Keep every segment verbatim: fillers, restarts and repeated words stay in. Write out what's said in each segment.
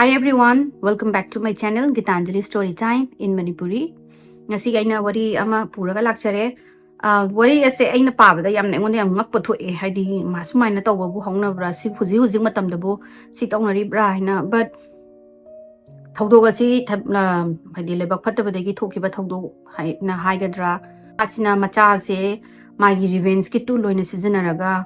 Hi everyone, welcome back to my channel Gitanjali Story Time in Manipuri. ꯉꯁꯤꯒꯤ ꯑꯩꯅ ꯋꯥꯔꯤ ꯑꯃ ꯄꯨꯔꯒ ꯂꯥꯛꯆꯔꯦ꯫ ꯑ, ꯋꯥꯔꯤ ꯑꯁꯦ ꯑꯩꯅ ꯄꯥꯕꯗ ꯌꯥꯝꯅ, ꯑꯩꯉꯣꯟꯗ ꯌꯥꯝ ꯉꯛꯄ ꯊꯣꯛꯑꯦ꯫ ꯍꯥꯏꯗꯤ, ꯃꯥ ꯁꯨꯃꯥꯏꯅ ꯇꯧꯕꯕꯨ ꯍꯧꯅꯕ꯭ꯔꯥ? ꯁꯤ ꯍꯧꯖꯤꯛ ꯍꯧꯖꯤꯛ ꯃꯇꯝꯗꯕꯨ ꯁꯤ ꯇꯧꯅꯔꯤꯕ꯭ꯔꯥ ꯍꯥꯏꯅ꯫ But ꯊꯧꯗꯣꯛ ꯑꯁꯤ ꯊ-, ꯑ, ꯍꯥꯏꯗꯤ, ꯂꯥꯏꯕꯛ ꯐꯠꯇꯕꯗꯒꯤ ꯊꯣꯛꯈꯤꯕ ꯊꯧꯗꯣꯛ ꯍꯥꯏꯅ ꯍꯥꯏꯒꯗ꯭ꯔꯥ? ꯃꯥꯁꯤꯅ ꯃꯆꯥꯁꯦ ꯃꯥꯒꯤ revengeꯀꯤ tool ꯑꯣꯏꯅ ꯁꯤꯖꯤꯟꯅꯔꯒ,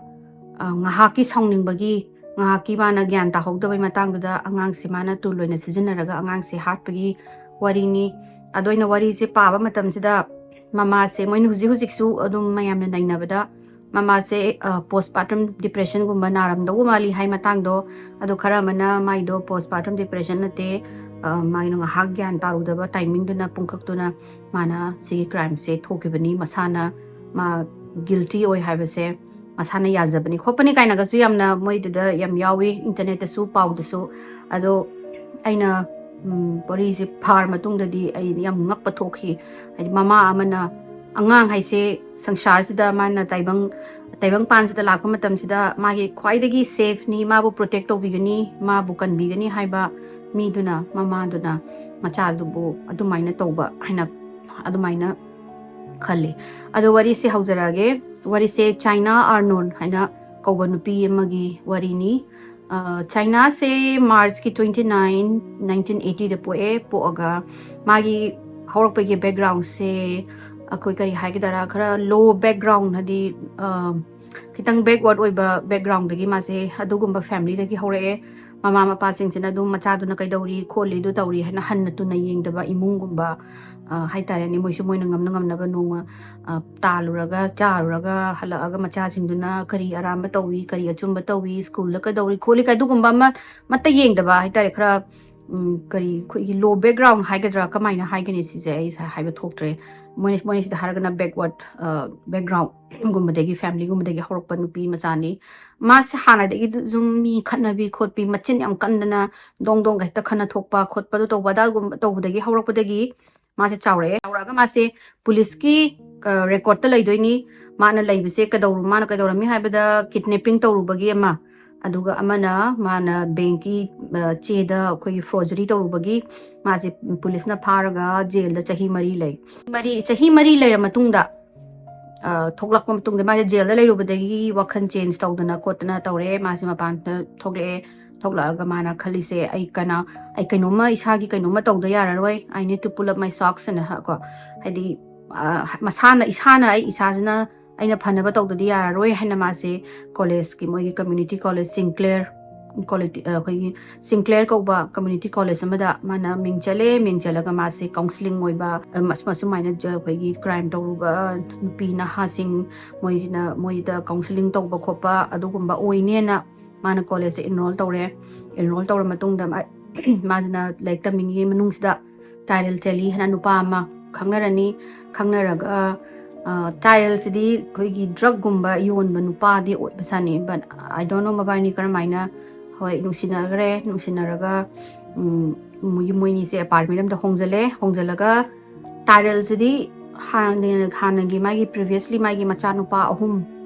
ꯑ, ꯉꯥꯏꯍꯥꯛꯀꯤ ꯁꯥꯎꯅꯤꯡꯕꯒꯤ, ꯉꯥꯏꯍꯥꯛꯀꯤ ꯃꯥꯅ ꯒ꯭ꯌꯥꯟ ꯇꯥꯍꯧꯗꯕꯩ ꯃꯇꯥꯡꯗꯨꯗ ꯑꯉꯥꯡꯁꯦ ꯃꯥꯅ tool ꯑꯣꯏꯅ ꯁꯤꯖꯤꯟꯅꯔꯒ ꯑꯉꯥꯡꯁꯦ ꯍꯥꯠꯄꯒꯤ ꯋꯥꯔꯤꯅꯤ꯫ ꯑꯗꯣ ꯑꯩꯅ ꯋꯥꯔꯤꯁꯦ ꯄꯥꯕ ꯃꯇꯝꯁꯤꯗ ꯃꯃꯥꯁꯦ, ꯃꯣꯏꯅ ꯍꯧꯖꯤꯛ ꯍꯧꯖꯤꯛꯁꯨ ꯑꯗꯨꯝ ꯃꯌꯥꯝꯅ ꯅꯩꯅꯕꯗ ꯃꯃꯥꯁꯦ, ꯑ, postpartum depressionꯒꯨꯝꯕ ꯅꯥꯔꯝꯗꯧꯕ ꯃꯥꯜꯂꯤ ꯍꯥꯏ ꯃꯇꯥꯡꯗꯣ꯫ ꯑꯗꯣ ꯈꯔ ꯑꯃꯅ ꯃꯥꯏꯗꯣ postpartum depression ꯅꯠꯇꯦ, ꯑ, ꯃꯥꯒꯤꯅ ꯉꯥꯏꯍꯥꯛ ꯒ꯭ꯌꯥꯟ ꯇꯥꯔꯨꯗꯕ timingꯗꯨꯅ, ꯄꯨꯡꯀꯛꯇꯨꯅ ꯃꯥꯅ ꯁꯤꯒꯤ crimeꯁꯦ ꯊꯣꯛꯈꯤꯕꯅꯤ, ꯃꯁꯥꯅ ꯃꯥ guilty ꯑꯣꯏ ꯍꯥꯏꯕꯁꯦ ꯃꯁꯥꯅ ꯌꯥꯖꯕꯅꯤ ꯈꯣꯠꯄꯅꯤ ꯀꯥꯏꯅꯒꯁꯨ ꯌꯥꯝꯅ ꯃꯣꯏꯗꯨꯗ ꯌꯥꯝ ꯌꯥꯎꯏ internetꯇꯁꯨ, ꯄꯥꯎꯗꯁꯨ꯫ ꯑꯗꯣ ꯑꯩꯅ, ꯎꯝ, ꯋꯥꯔꯤꯁꯦ ꯐꯥꯔ ꯃꯇꯨꯡꯗꯗꯤ ꯑꯩ ꯌꯥꯝ ꯉꯛꯄ ꯊꯣꯛꯈꯤ꯫ ꯍꯥꯏꯗꯤ, ꯃꯃꯥ ꯑꯃꯅ ꯑꯉꯥꯡ ꯍꯥꯏꯁꯦ ꯁꯪꯁꯥꯔꯁꯤꯗ ꯃꯥꯅ ꯇꯥꯏꯕꯪ, ꯇꯥꯏꯕꯪꯄꯥꯟꯁꯤꯗ ꯂꯥꯛꯄ ꯃꯇꯝꯁꯤꯗ ꯃꯥꯒꯤ ꯈ꯭ꯋꯥꯏꯗꯒꯤ safeꯅꯤ, ꯃꯥꯕꯨ protect ꯇꯧꯕꯤꯒꯅꯤ, ꯃꯥꯕꯨ ꯀꯟꯕꯤꯒꯅꯤ ꯍꯥꯏꯕ ꯃꯤꯗꯨꯅ ꯃꯃꯥꯗꯨꯅ ꯃꯆꯥꯗꯨꯕꯨ ꯑꯗꯨꯃꯥꯏꯅ ꯇꯧꯕ ꯍꯥꯏꯅ ꯑꯗꯨꯃꯥꯏꯅ ꯈꯜꯂꯤ꯫ ꯑꯗꯣ ꯋꯥꯔꯤꯁꯦ ꯍꯧꯖꯔꯛꯑꯒꯦ꯫ ꯋꯥꯔꯤꯁꯦ ꯆꯥꯏꯅꯥ ꯑꯥꯔꯅꯣꯟ ꯍꯥꯏꯅ ꯀꯧꯕ ꯅꯨꯄꯤ ꯑꯃꯒꯤ ꯋꯥꯔꯤꯅꯤ꯫ ꯑ, ꯆꯥꯏꯅꯥꯁꯦ Marchꯀꯤ twenty nine, nineteen eightyꯗ ꯄꯣꯛꯑꯦ꯫ ꯄꯣꯛꯑꯒ ꯃꯥꯒꯤ ꯍꯧꯔꯛꯄꯒꯤ backgroundꯁꯦ ꯑꯩꯈꯣꯏ ꯀꯔꯤ ꯍꯥꯏꯒꯗꯔꯥ, ꯈꯔ low background, ꯍꯥꯏꯗꯤ, ꯑ, ꯈꯤꯇꯪ backward ꯑꯣꯏꯕ backgroundꯗꯒꯤ ꯃꯥꯁꯦ, ꯑꯗꯨꯒꯨꯝꯕ familyꯗꯒꯤ ꯍꯧꯔꯛꯑꯦ꯫ ꯃꯃꯥ ꯃꯄꯥꯁꯤꯡꯁꯤꯅ ꯑꯗꯨꯝ ꯃꯆꯥꯗꯨꯅ ꯀꯩꯗꯧꯔꯤ ꯈꯣꯠꯂꯤ, ꯑꯗꯨ ꯇꯧꯔꯤ ꯍꯥꯏꯅ ꯍꯟꯅ ꯇꯨꯅ ꯌꯦꯡꯗꯕ ꯏꯃꯨꯡꯒꯨꯝꯕ, ꯑ, ꯍꯥꯏꯇꯥꯔꯦꯅꯦ꯫ ꯃꯣꯏꯁꯨ ꯃꯣꯏꯅ ꯉꯝꯅ ꯉꯝꯅꯕ ꯅꯣꯡꯃ, ꯑ, ꯇꯥꯜꯂꯨꯔꯒ, ꯆꯥꯔꯨꯔꯒ, ꯍꯜꯂꯛꯑꯒ ꯃꯆꯥꯁꯤꯡꯗꯨꯅ ꯀꯔꯤ ꯑꯔꯥꯟꯕ ꯇꯧꯏ, ꯀꯔꯤ ꯑꯆꯨꯝꯕ ꯇꯧꯏ, ꯁ꯭ꯀꯨꯜꯗ ꯀꯩꯗꯧꯔꯤ ꯈꯣꯠꯂꯤ ꯀꯥꯏ, ꯑꯗꯨꯒꯨꯝꯕ ꯑꯃ ꯑꯃꯠꯇ ꯌꯦꯡꯗꯕ ꯍꯥꯏꯇꯥꯔꯦ꯫ ꯈꯔ, ꯎꯝ, ꯀꯔꯤ, ꯑꯩꯈꯣꯏꯒꯤ low background ꯍꯥꯏꯒꯗ꯭ꯔꯥ, ꯀꯃꯥꯏꯅ ꯍꯥꯏꯒꯅꯤ ꯁꯤꯁꯦ, ꯑꯩ ꯁ-, ꯍꯥꯏꯕ ꯊꯣꯛꯇ꯭ꯔꯦ꯫ ꯃꯣꯏꯅ, ꯃꯣꯏꯅ ꯁꯤꯗ ꯍꯥꯏꯔꯒꯅ backward, ꯑ, backgroundꯒꯨꯝꯕꯗꯒꯤ, familyꯒꯨꯝꯕꯗꯒꯤ ꯍꯧꯔꯛꯄ ꯅꯨꯄꯤ ꯃꯆꯥꯅꯤ꯫ ꯃꯥꯁꯦ ꯍꯥꯟꯅꯗꯒꯤ ꯑꯗꯨꯝ ꯃꯤ ꯈꯠꯅꯕꯤ ꯈꯣꯠꯄꯤ, ꯃꯆꯤꯟ ꯌꯥꯝ ꯀꯟꯗꯅ, ꯗꯣꯡ ꯗꯣꯡꯒ ꯍꯦꯛꯇ ꯈꯠꯅ ꯊꯣꯛꯄ ꯈꯣꯠꯄꯗꯨ ꯇꯧꯕ, ꯑꯗꯨꯒꯨꯝꯕ ꯇꯧꯕꯗꯒꯤ ꯍꯧꯔꯛꯄꯗꯒꯤ ꯃꯥꯁꯦ ꯆꯥꯎꯔꯛꯑꯦ꯫ ꯆꯥꯎꯔꯛꯑꯒ ꯃꯥꯁꯦ policeꯀꯤ, ꯑ, recordꯇ ꯂꯩꯗꯣꯏꯅꯤ꯫ ꯃꯥꯅ ꯂꯩꯕꯁꯦ ꯀꯩꯗꯧꯔꯨ-, ꯃꯥꯅ ꯀꯩꯗꯧꯔꯝꯃꯤ ꯍꯥꯏꯕꯗ, kidnapping ꯇꯧꯔꯨꯕꯒꯤ ꯑꯃ, ꯑꯗꯨꯒ ꯑꯃꯅ ꯃꯥꯅ ꯕꯦꯡꯀꯤ ꯆꯦꯗ ꯑꯩꯈꯣꯏꯒꯤ ꯐꯣꯔꯖꯔꯤ ꯇꯧꯔꯨꯕꯒꯤ ꯃꯥꯁꯦ ꯄꯨꯂꯤꯁꯅ ꯐꯥꯔꯒ ꯖꯦꯜꯗ ꯆꯍꯤ ꯃꯔꯤ ꯂꯩ꯫ ꯃꯔꯤ ꯆꯍꯤ ꯃꯔꯤ ꯂꯩꯔ ꯃꯇꯨꯡꯗ ꯊꯣꯛꯂꯛꯄ ꯃꯇꯨꯡꯗ ꯃꯥꯁꯦ ꯖꯦꯜꯗ ꯂꯩꯔꯨꯕꯗꯒꯤ ꯋꯥꯈꯜ ꯆꯦꯟꯖ ꯇꯧꯗꯅ ꯈꯣꯠꯇꯅ ꯇꯧꯔꯦ꯫ ꯃꯥꯁꯦ ꯃꯄꯥꯟꯗ ꯊꯣꯛꯂꯛꯑꯦ꯫ ꯊꯣꯛꯂꯛꯑꯒ ꯃꯥꯅ ꯈꯜꯂꯤꯁꯦ, "ꯑꯩ ꯀꯅꯥ ꯑꯩ ꯀꯩꯅꯣꯝꯃ ꯏꯁꯥꯒꯤ ꯀꯩꯅꯣꯝꯃ ꯇꯧꯗ ꯌꯥꯔꯔꯣꯏ꯫ I need to pull up my socks" ꯑꯅ ꯀꯣ, ꯍꯥꯏꯗꯤ ꯃꯁꯥꯅ ꯏꯁꯥꯅ ꯑꯩ ꯏꯁꯥꯁꯤꯅ ꯑꯩꯅ ꯐꯅꯕ ꯇꯧꯗꯗꯤ ꯌꯥꯔꯔꯣꯏ ꯍꯥꯏꯅ ꯃꯥꯁꯦ ꯀꯣꯂꯦꯖꯀꯤ, ꯃꯣꯏꯒꯤ ꯀꯝꯃ꯭ꯌꯨꯅꯤꯇꯤ ꯀꯣꯂꯦꯖ ꯁꯤꯡꯀ꯭ꯂꯦꯔ ꯀꯣꯂꯤꯇꯤ ꯑꯩꯈꯣꯏꯒꯤ ꯁꯤꯡꯀ꯭ꯂꯦꯔ ꯀꯧꯕ ꯀꯝꯃ꯭ꯌꯨꯅꯤꯇꯤ ꯀꯣꯂꯦꯖ ꯑꯃꯗ ꯃꯥꯅ ꯃꯤꯡ ꯆꯜꯂꯦ꯫ ꯃꯤꯡ ꯆꯜꯂꯒ ꯃꯥꯁꯦ ꯀꯥꯎꯟꯁꯤꯂꯤꯡ ꯑꯣꯏꯕ, ꯑꯁꯨꯃꯥꯏꯅ ꯑꯩꯈꯣꯏꯒꯤ ꯀ꯭ꯔꯥꯏꯝ ꯇꯧꯔꯨꯕ ꯅꯨꯄꯤ ꯅꯍꯥꯁꯤꯡ, ꯃꯣꯏꯁꯤꯅ ꯃꯣꯏꯗ ꯀꯥꯎꯟꯁꯤꯂꯤꯡ ꯇꯧꯕ ꯈꯣꯠꯄ ꯑꯗꯨꯒꯨꯝꯕ ꯑꯣꯏꯅꯦꯅ ꯃꯥꯅ ꯀꯣꯂꯦꯖꯇ ꯏꯟꯔꯣꯜ ꯇꯧꯔꯦ꯫ ꯏꯟꯔꯣꯜ ꯇꯧꯔ ꯃꯇꯨꯡꯗ ꯃꯥꯁꯤꯅ ꯂꯥꯏꯔꯤꯛ ꯇꯝꯃꯤꯉꯩ ꯃꯅꯨꯡꯁꯤꯗ ꯇꯥꯏꯔꯦꯜ ꯆꯦꯂꯤ ꯍꯥꯏꯅ ꯅꯨꯄꯥ ꯑꯃ ꯈꯪꯅꯔꯅꯤ꯫ ꯈꯪꯅꯔꯒ ꯇꯥꯏꯔꯦꯜꯁꯤꯗꯤ ꯑꯩꯈꯣꯏꯒꯤ ꯗ꯭ꯔꯛꯀꯨꯝꯕ ꯌꯣꯟꯕ ꯅꯨꯄꯥꯗꯤ ꯑꯣꯏꯕꯖꯥꯠꯅꯤ꯫ But I don't know ꯃꯕꯥꯅꯤ ꯀꯔꯝꯍꯥꯏꯅ, ꯍꯣꯏ, ꯅꯨꯡꯁꯤꯅꯈ꯭ꯔꯦ꯫ ꯅꯨꯡꯁꯤꯅꯔꯒ ꯃꯣꯏꯅꯤꯁꯦ ꯑꯦꯄꯥꯔꯠꯃꯦꯟ ꯑꯃꯗ ꯍꯣꯡꯖꯜꯂꯦ꯫ ꯍꯣꯡꯖꯜꯂꯒ ꯇꯥꯏꯔꯦꯜꯁꯤꯗꯤ ꯍꯥꯟꯅ ꯍꯥꯟꯅꯒꯤ ꯃꯥꯒꯤ previously ꯃꯥꯒꯤ ꯃꯆꯥꯅꯨꯄꯥ ꯑꯍꯨꯝ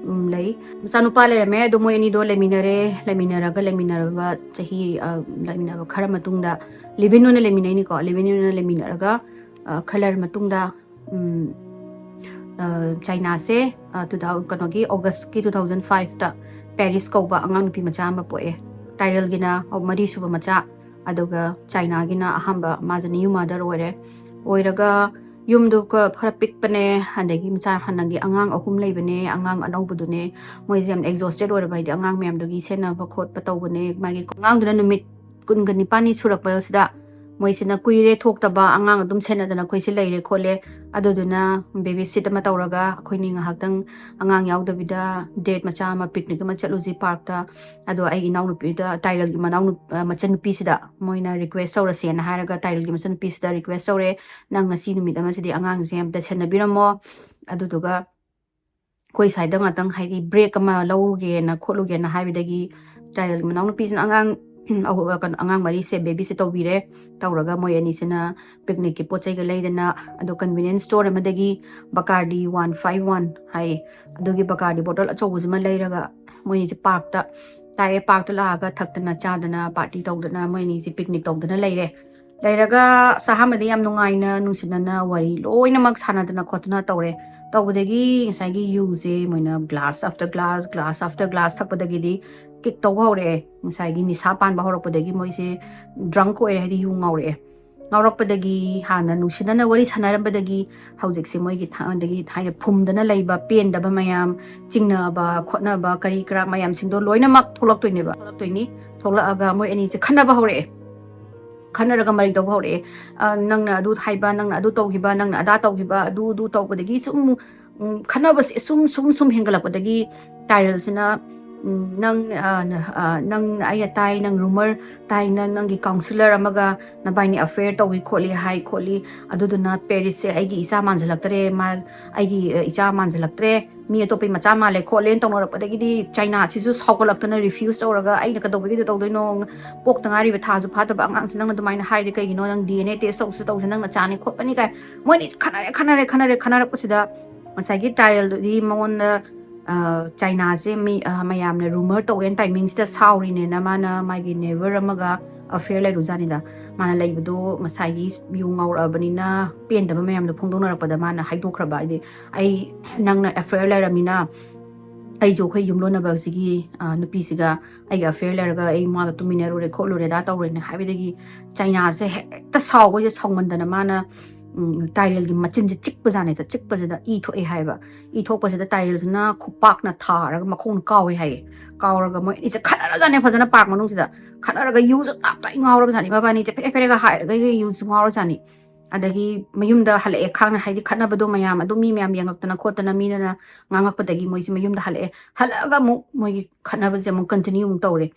ꯂꯩ꯫ ꯃꯆꯥꯅꯨꯄꯥ ꯂꯩꯔꯝꯃꯦ꯫ ꯑꯗꯣ ꯃꯣꯏ ꯑꯅꯤꯗꯣ ꯂꯩꯃꯤꯟꯅꯔꯦ꯫ ꯂꯩꯃꯤꯟꯅꯔꯒ ꯂꯩꯃꯤꯟꯅꯔꯕ ꯆꯍꯤ ꯂꯩꯃꯤꯟꯅꯕ ꯈꯔ ꯃꯇꯨꯡꯗ, ꯂꯤꯚꯤꯟ ꯑꯣꯏꯅ ꯂꯩꯃꯤꯟꯅꯩꯅꯤꯀꯣ꯫ ꯂꯤꯚꯤꯟ ꯑꯣꯏꯅ ꯂꯩꯃꯤꯟꯅꯔꯒ ꯈꯔ ꯂꯩꯔ ꯃꯇꯨꯡꯗ ꯆꯥꯏꯅꯥꯁꯦ ꯇꯨ ꯊꯥꯎ ꯀꯩꯅꯣꯒꯤ ꯑꯣꯒꯁꯀꯤ ꯇꯨ ꯊꯥꯎꯖꯟ ꯐꯥꯏꯚꯇ ꯄꯦꯔꯤꯁ ꯀꯧꯕ ꯑꯉꯥꯡ ꯅꯨꯄꯤ ꯃꯆꯥ ꯑꯃ ꯄꯣꯛꯑꯦ꯫ ꯇꯥꯏꯔꯦꯜꯒꯤꯅ ꯃꯔꯤꯁꯨꯕ ꯃꯆꯥ, ꯑꯗꯨꯒ ꯆꯥꯏꯅꯥꯒꯤꯅ ꯑꯍꯥꯟꯕ, ꯃꯥꯁꯦ ꯅ꯭ꯌꯨ ꯃꯥꯗꯔ ꯑꯣꯏꯔꯦ꯫ ꯑꯣꯏꯔꯒ ꯌꯨꯝꯗꯨ ꯈꯔ ꯄꯤꯛꯄꯅꯦ, ꯑꯗꯒꯤ ꯃꯆꯥ ꯍꯥꯟꯅꯒꯤ ꯑꯉꯥꯡ ꯑꯍꯨꯝ ꯂꯩꯕꯅꯦ꯫ ꯑꯉꯥꯡ ꯑꯅꯧꯕꯗꯨꯅꯦ ꯃꯣꯏꯁꯦ ꯌꯥꯝ ꯑꯦꯛꯖꯣꯁꯇꯦꯠ ꯑꯣꯏꯔꯕ, ꯍꯥꯏꯗꯤ ꯑꯉꯥꯡ ꯃꯌꯥꯝꯗꯨꯒꯤ ꯁꯦꯟꯅꯕ ꯈꯣꯠꯄ ꯇꯧꯕꯅꯦ꯫ ꯃꯥꯒꯤ ꯑꯉꯥꯡꯗꯨꯅ ꯅꯨꯃꯤꯠ ꯀꯨꯟꯒ ꯅꯤꯄꯥꯜꯅꯤ ꯁꯨꯔꯛꯄꯁꯤꯗ ꯃꯣꯏꯁꯤꯅ ꯀꯨꯏꯔꯦ ꯊꯣꯛꯇꯕ, ꯑꯉꯥꯡ ꯑꯗꯨꯝ ꯁꯦꯟꯅꯗꯅ ꯑꯩꯈꯣꯏꯁꯦ ꯂꯩꯔꯦ ꯈꯣꯠꯂꯦ, ꯑꯗꯨꯗꯨꯅ ꯕꯦꯕꯤ ꯁꯤꯠ ꯑꯃ ꯇꯧꯔꯒ ꯑꯩꯈꯣꯏꯅꯤ ꯉꯥꯏꯍꯥꯛꯇꯪ ꯑꯉꯥꯡ ꯌꯥꯎꯗꯕꯤꯗ ꯗꯦꯠ ꯃꯆꯥ ꯑꯃ, ꯄꯤꯛꯅꯤꯛ ꯑꯃ ꯆꯠꯂꯨꯁꯤ ꯄꯥꯔꯛꯇ꯫ ꯑꯗꯣ ꯑꯩꯒꯤ ꯏꯅꯥꯎꯅꯨꯄꯤꯗ, ꯇꯥꯏꯔꯦꯜꯒꯤ ꯃꯅꯥꯎ ꯃꯆꯟꯅꯨꯄꯤꯁꯤꯗ ꯃꯣꯏꯅ ꯔꯤꯀ꯭ꯋꯦꯁ ꯇꯧꯔꯁꯦꯅ ꯍꯥꯏꯔꯒ ꯇꯥꯏꯔꯦꯜꯒꯤ ꯃꯆꯟꯅꯨꯄꯤꯁꯤꯗ ꯔꯤꯀ꯭ꯋꯦꯁ ꯇꯧꯔꯦ, "ꯅꯪ ꯉꯁꯤ ꯅꯨꯃꯤꯠ ꯑꯃꯁꯤꯗꯤ ꯑꯉꯥꯡꯁꯦ ꯑꯝꯇ ꯁꯦꯟꯅꯕꯤꯔꯝꯃꯣ, ꯑꯗꯨꯗꯨꯒ ꯑꯩꯈꯣꯏ ꯁ꯭ꯋꯥꯏꯗ ꯉꯥꯛꯇꯪ ꯍꯥꯏꯗꯤ ꯕ꯭ꯔꯦꯛ ꯑꯃ ꯂꯧꯔꯨꯒꯦꯅ ꯈꯣꯠꯂꯨꯒꯦꯅ" ꯍꯥꯏꯕꯗꯒꯤ ꯇꯥꯏꯔꯦꯜꯒꯤ ꯃꯅꯥꯎꯅꯨꯄꯤꯁꯤꯅ ꯑꯉꯥꯡ ꯑꯉꯥꯡ ꯃꯔꯤꯁꯦ ꯕꯦꯕꯤꯁꯤꯠ ꯇꯧꯕꯤꯔꯦ꯫ ꯇꯧꯔꯒ ꯃꯣꯏ ꯑꯅꯤꯁꯤꯅ ꯄꯤꯛꯅꯤꯛꯀꯤ ꯄꯣꯠ ꯆꯩꯒ ꯂꯩꯗꯅ, ꯑꯗꯣ ꯀꯟꯚꯤꯅꯤꯌꯟꯁ ꯁ꯭ꯇꯣꯔ ꯑꯃꯗꯒꯤ ꯕꯀꯥꯔꯗꯤ ꯋꯥꯟ ꯐꯥꯏꯚ ꯋꯥꯟ ꯍꯥꯏ, ꯑꯗꯨꯒꯤ ꯕꯀꯥꯔꯗꯤ ꯕꯣꯇꯜ ꯑꯆꯧꯕꯁꯤꯃ ꯂꯩꯔꯒ ꯃꯣꯏ ꯑꯅꯤꯁꯦ ꯄꯥꯔꯛꯇ ꯂꯥꯛꯑꯦ, ꯄꯥꯔꯛꯇ ꯂꯥꯛꯑꯒ ꯊꯛꯇꯅ ꯆꯥꯗꯅ ꯄꯥꯔꯇꯤ ꯇꯧꯗꯅ ꯃꯣꯏ ꯑꯅꯤꯁꯦ ꯄꯤꯛꯅꯤꯛ ꯇꯧꯗꯅ ꯂꯩꯔꯦ꯫ ꯂꯩꯔꯒ ꯑꯁ ꯑꯍꯥꯟꯕꯗ ꯌꯥꯝ ꯅꯨꯡꯉꯥꯏꯅ ꯅꯨꯡꯁꯤꯅꯅ ꯋꯥꯔꯤ ꯂꯣꯏꯅꯃꯛ ꯁꯥꯟꯅꯗꯅ ꯈꯣꯠꯇꯅ ꯇꯧꯔꯦ꯫ ꯇꯧꯕꯗꯒꯤ ꯉꯁꯥꯏꯒꯤ ꯌꯨꯁꯦ ꯃꯣꯏꯅ glass after glass, glass after glass ꯊꯛꯄꯗꯒꯤꯗꯤ ꯀꯤꯛ ꯇꯧꯕ ꯍꯧꯔꯛꯑꯦ꯫ ꯉꯁꯥꯏꯒꯤ ꯅꯤꯁꯥ ꯄꯥꯟꯕ ꯍꯧꯔꯛꯄꯗꯒꯤ ꯃꯣꯏꯁꯦ ꯗ꯭ꯔꯪꯛ ꯑꯣꯏꯔꯦ, ꯍꯥꯏꯗꯤ ꯌꯨ ꯉꯥꯎꯔꯛꯑꯦ꯫ ꯉꯥꯎꯔꯛꯄꯗꯒꯤ ꯍꯥꯟꯅ ꯅꯨꯡꯁꯤꯅꯅ ꯋꯥꯔꯤ ꯁꯥꯟꯅꯔꯝꯕꯗꯒꯤ ꯍꯧꯖꯤꯛꯁꯦ ꯃꯣꯏꯒꯤ ꯊꯥꯏꯅꯗꯒꯤ ꯊꯥꯏꯅ ꯐꯨꯝꯗꯅ ꯂꯩꯕ ꯄꯦꯟꯗꯕ ꯃꯌꯥꯝ, ꯆꯤꯡꯅꯕ ꯈꯣꯠꯅꯕ ꯀꯔꯤ ꯀꯔꯥ ꯃꯌꯥꯝꯁꯤꯡꯗꯣ ꯂꯣꯏꯅꯃꯛ ꯊꯣꯛꯂꯛꯇꯣꯏꯅꯦꯕ꯫ ꯊꯣꯛꯂꯛꯇꯣꯏꯅꯤ꯫ ꯊꯣꯛꯂꯛꯑꯒ ꯃꯣꯏ ꯑꯅꯤꯁꯦ ꯈꯟꯅꯕ ꯍꯧꯔꯛꯑꯦ꯫ ꯈꯟꯅꯔꯒ ꯃꯔꯩ ꯇꯧꯕ ꯍꯧꯔꯛꯑꯦ꯫ "ꯑ, ꯅꯪꯅ ꯑꯗꯨ ꯍꯥꯏꯕ, ꯅꯪꯅ ꯑꯗꯨ ꯇꯧꯈꯤꯕ, ꯅꯪꯅ ꯑꯗꯥ ꯇꯧꯈꯤꯕ, ꯑꯗꯨ ꯑꯗꯨ ꯇꯧꯕꯗꯒꯤ ꯁꯨꯝ, ꯎꯝ, ꯈꯟꯅꯕꯁꯦ ꯁꯨꯝ ꯁꯨꯝ ꯁꯨꯝ ꯍꯦꯟꯒꯠꯂꯛꯄꯗꯒꯤ ꯇꯥꯏꯔꯦꯜꯁꯤꯅ, ꯎꯝ, "ꯅꯪ, ꯑ, ꯅ-, ꯑ, ꯅꯪ, ꯑꯩꯅ ꯇꯥꯏ, ꯅꯪ ꯔꯨꯃꯔ ꯇꯥꯏ, ꯅꯪ, ꯅꯪꯒꯤ ꯀꯥꯎꯟꯁꯤꯂꯔ ꯑꯃꯒ ꯅꯕꯥꯏꯅꯤ ꯑꯐꯦꯌꯔ ꯇꯧꯏ ꯈꯣꯠꯂꯤ ꯍꯥꯏ ꯈꯣꯠꯂꯤ꯫ ꯑꯗꯨꯗꯨꯅ ꯄꯦꯔꯤꯁꯁꯦ ꯑꯩꯒꯤ ꯏꯆꯥ ꯃꯥꯟꯁꯤꯜꯂꯛꯇ꯭ꯔꯦ, ꯃꯥ ꯑꯩꯒꯤ, ꯑ, ꯏꯆꯥ ꯃꯥꯟꯁꯤꯜꯂꯛꯇ꯭ꯔꯦ, ꯃꯤ ꯑꯇꯣꯞꯄꯒꯤ ꯃꯆꯥ ꯃꯥꯜꯂꯦ ꯈꯣꯠꯂꯦꯅ" ꯇꯧꯅꯔꯛꯄꯗꯒꯤꯗꯤ ꯆꯥꯏꯅꯥꯁꯤꯁꯨ ꯁꯥꯎꯒꯠꯂꯛꯇꯅ ꯔꯤꯐ꯭ꯌꯨꯁ ꯇꯧꯔꯒ, "ꯑꯩꯅ ꯀꯩꯗꯧꯕꯒꯤ ꯇꯧꯗꯣꯏꯅꯣ? ꯄꯣꯛꯇ ꯉꯥꯏꯔꯤꯕ ꯊꯥꯁꯨ ꯐꯥꯗꯕ ꯑꯉꯥꯡꯁꯤ ꯅꯪꯅ ꯑꯗꯨꯃꯥꯏꯅ ꯍꯥꯏꯔꯤ ꯀꯩꯒꯤꯅꯣ? ꯅꯪ ꯗꯤ ꯑꯦꯟ ꯑꯦ ꯇꯦꯁ ꯇꯧꯁꯨ ꯇꯧꯁꯦ, ꯅꯪ ꯅꯆꯥꯅꯤ ꯈꯣꯠꯄꯅꯤ" ꯀꯥꯏ ꯃꯣꯏꯅꯤ ꯈꯟꯅꯔꯦ, ꯈꯟꯅꯔꯦ, ꯈꯟꯅꯔꯦ꯫ ꯈꯟꯅꯔꯛꯄꯁꯤꯗ ꯉꯁꯥꯏꯒꯤ ꯇꯥꯏꯔꯦꯜꯗꯨꯗꯤ ꯃꯉꯣꯟꯗ, ꯑ, ꯆꯥꯏꯅꯥꯁꯦ ꯃꯤ, ꯑ, ꯃꯌꯥꯝꯅ ꯔꯨꯃꯔ ꯇꯧꯋꯦꯅ ꯇꯥꯏꯃꯤꯡꯁꯤꯗ ꯁꯥꯎꯔꯤꯅꯦꯅ ꯃꯥꯅ ꯃꯥꯒꯤ ꯅꯦꯕꯔ ꯑꯃꯒ ꯑꯐꯦꯌꯔ ꯂꯩꯔꯨꯖꯥꯠꯅꯤꯗ꯫ ꯃꯥꯅ ꯂꯩꯕꯗꯣ ꯉꯁꯥꯏꯒꯤ ꯌꯨ ꯉꯥꯎꯔꯛꯑꯕꯅꯤꯅ ꯄꯦꯟꯗꯕ ꯃꯌꯥꯝꯗꯣ ꯐꯣꯡꯗꯣꯛꯅꯔꯛꯄꯗ ꯃꯥꯅ ꯍꯥꯏꯗꯣꯛꯈ꯭ꯔꯕ, ꯍꯥꯏꯗꯤ, "ꯑꯩ, ꯅꯪꯅ ꯑꯐꯦꯌꯔ ꯂꯩꯔꯕꯅꯤꯅ ꯑꯩꯁꯨ ꯑꯩꯈꯣꯏ ꯌꯨꯝꯂꯣꯟꯅꯕꯁꯤꯒꯤ, ꯑ, ꯅꯨꯄꯤꯁꯤꯒ ꯑꯩꯒ ꯑꯐꯦꯌꯔ ꯂꯩꯔꯒ ꯑꯩ ꯃꯥꯒ ꯇꯨꯃꯤꯟꯅꯔꯨꯔꯦ ꯈꯣꯠꯂꯨꯔꯦ ꯑꯗꯥ ꯇꯧꯔꯦꯅ" ꯍꯥꯏꯕꯗꯒꯤ ꯆꯥꯏꯅꯥꯁꯦ ꯍꯦꯛꯇ ꯁꯥꯎꯕꯁꯦ, ꯁꯥꯎꯃꯟꯗꯅ ꯃꯥꯅ, ꯎꯝ, ꯇꯥꯏꯔꯦꯜꯒꯤ ꯃꯆꯤꯟꯁꯦ ꯆꯤꯛꯄꯖꯥꯠꯅꯦꯗ꯫ ꯆꯤꯛꯄꯁꯤꯗ ꯏ ꯊꯣꯛꯑꯦ ꯍꯥꯏꯕ꯫ ꯏ ꯊꯣꯛꯄꯁꯤꯗ ꯇꯥꯏꯔꯦꯜꯁꯤꯅ ꯈꯨꯄꯥꯛꯅ ꯊꯥꯔꯒ ꯃꯈꯣꯡꯅ ꯀꯥꯎꯋꯦ ꯍꯥꯏꯌꯦ꯫ ꯀꯥꯎꯔꯒ ꯃꯣꯏ ꯑꯅꯤꯁꯦ ꯈꯠꯅꯔꯖꯥꯠꯅꯦ ꯐꯖꯅ ꯄꯥꯔꯛ ꯃꯅꯨꯡꯁꯤꯗ꯫ ꯈꯠꯅꯔꯒ ꯌꯨꯁꯨ ꯇꯞ ꯇꯥꯏ ꯉꯥꯎꯔꯕꯖꯥꯠꯅꯤ꯫ ꯃꯕꯥꯅꯤꯁꯦ ꯐꯦꯔꯦ ꯐꯦꯔꯦꯒ ꯍꯥꯏꯔꯒ ꯌꯨꯁꯨ ꯉꯥꯎꯔꯖꯥꯠꯅꯤ꯫ ꯑꯗꯒꯤ ꯃꯌꯨꯝꯗ ꯍꯜꯂꯛꯑꯦ ꯈꯥꯡꯅ, ꯍꯥꯏꯗꯤ ꯈꯠꯅꯕꯗꯣ ꯃꯌꯥꯝ ꯑꯗꯨꯝ ꯃꯤ ꯃꯌꯥꯝ ꯌꯦꯡꯉꯛꯇꯅ ꯈꯣꯠꯇꯅ ꯃꯤꯅ ꯉꯥꯡꯉꯛꯄꯗꯒꯤ ꯃꯣꯏꯁꯦ ꯃꯌꯨꯝꯗ ꯍꯜꯂꯛꯑꯦ꯫ ꯍꯜꯂꯛꯑꯒ ꯑꯃꯨꯛ ꯃꯣꯏꯒꯤ ꯈꯠꯅꯕꯁꯦ ꯑꯃꯨꯛ ꯀꯟꯇꯤꯅ꯭ꯌꯨ ꯑꯃꯨꯛ ꯇꯧꯔꯦ꯫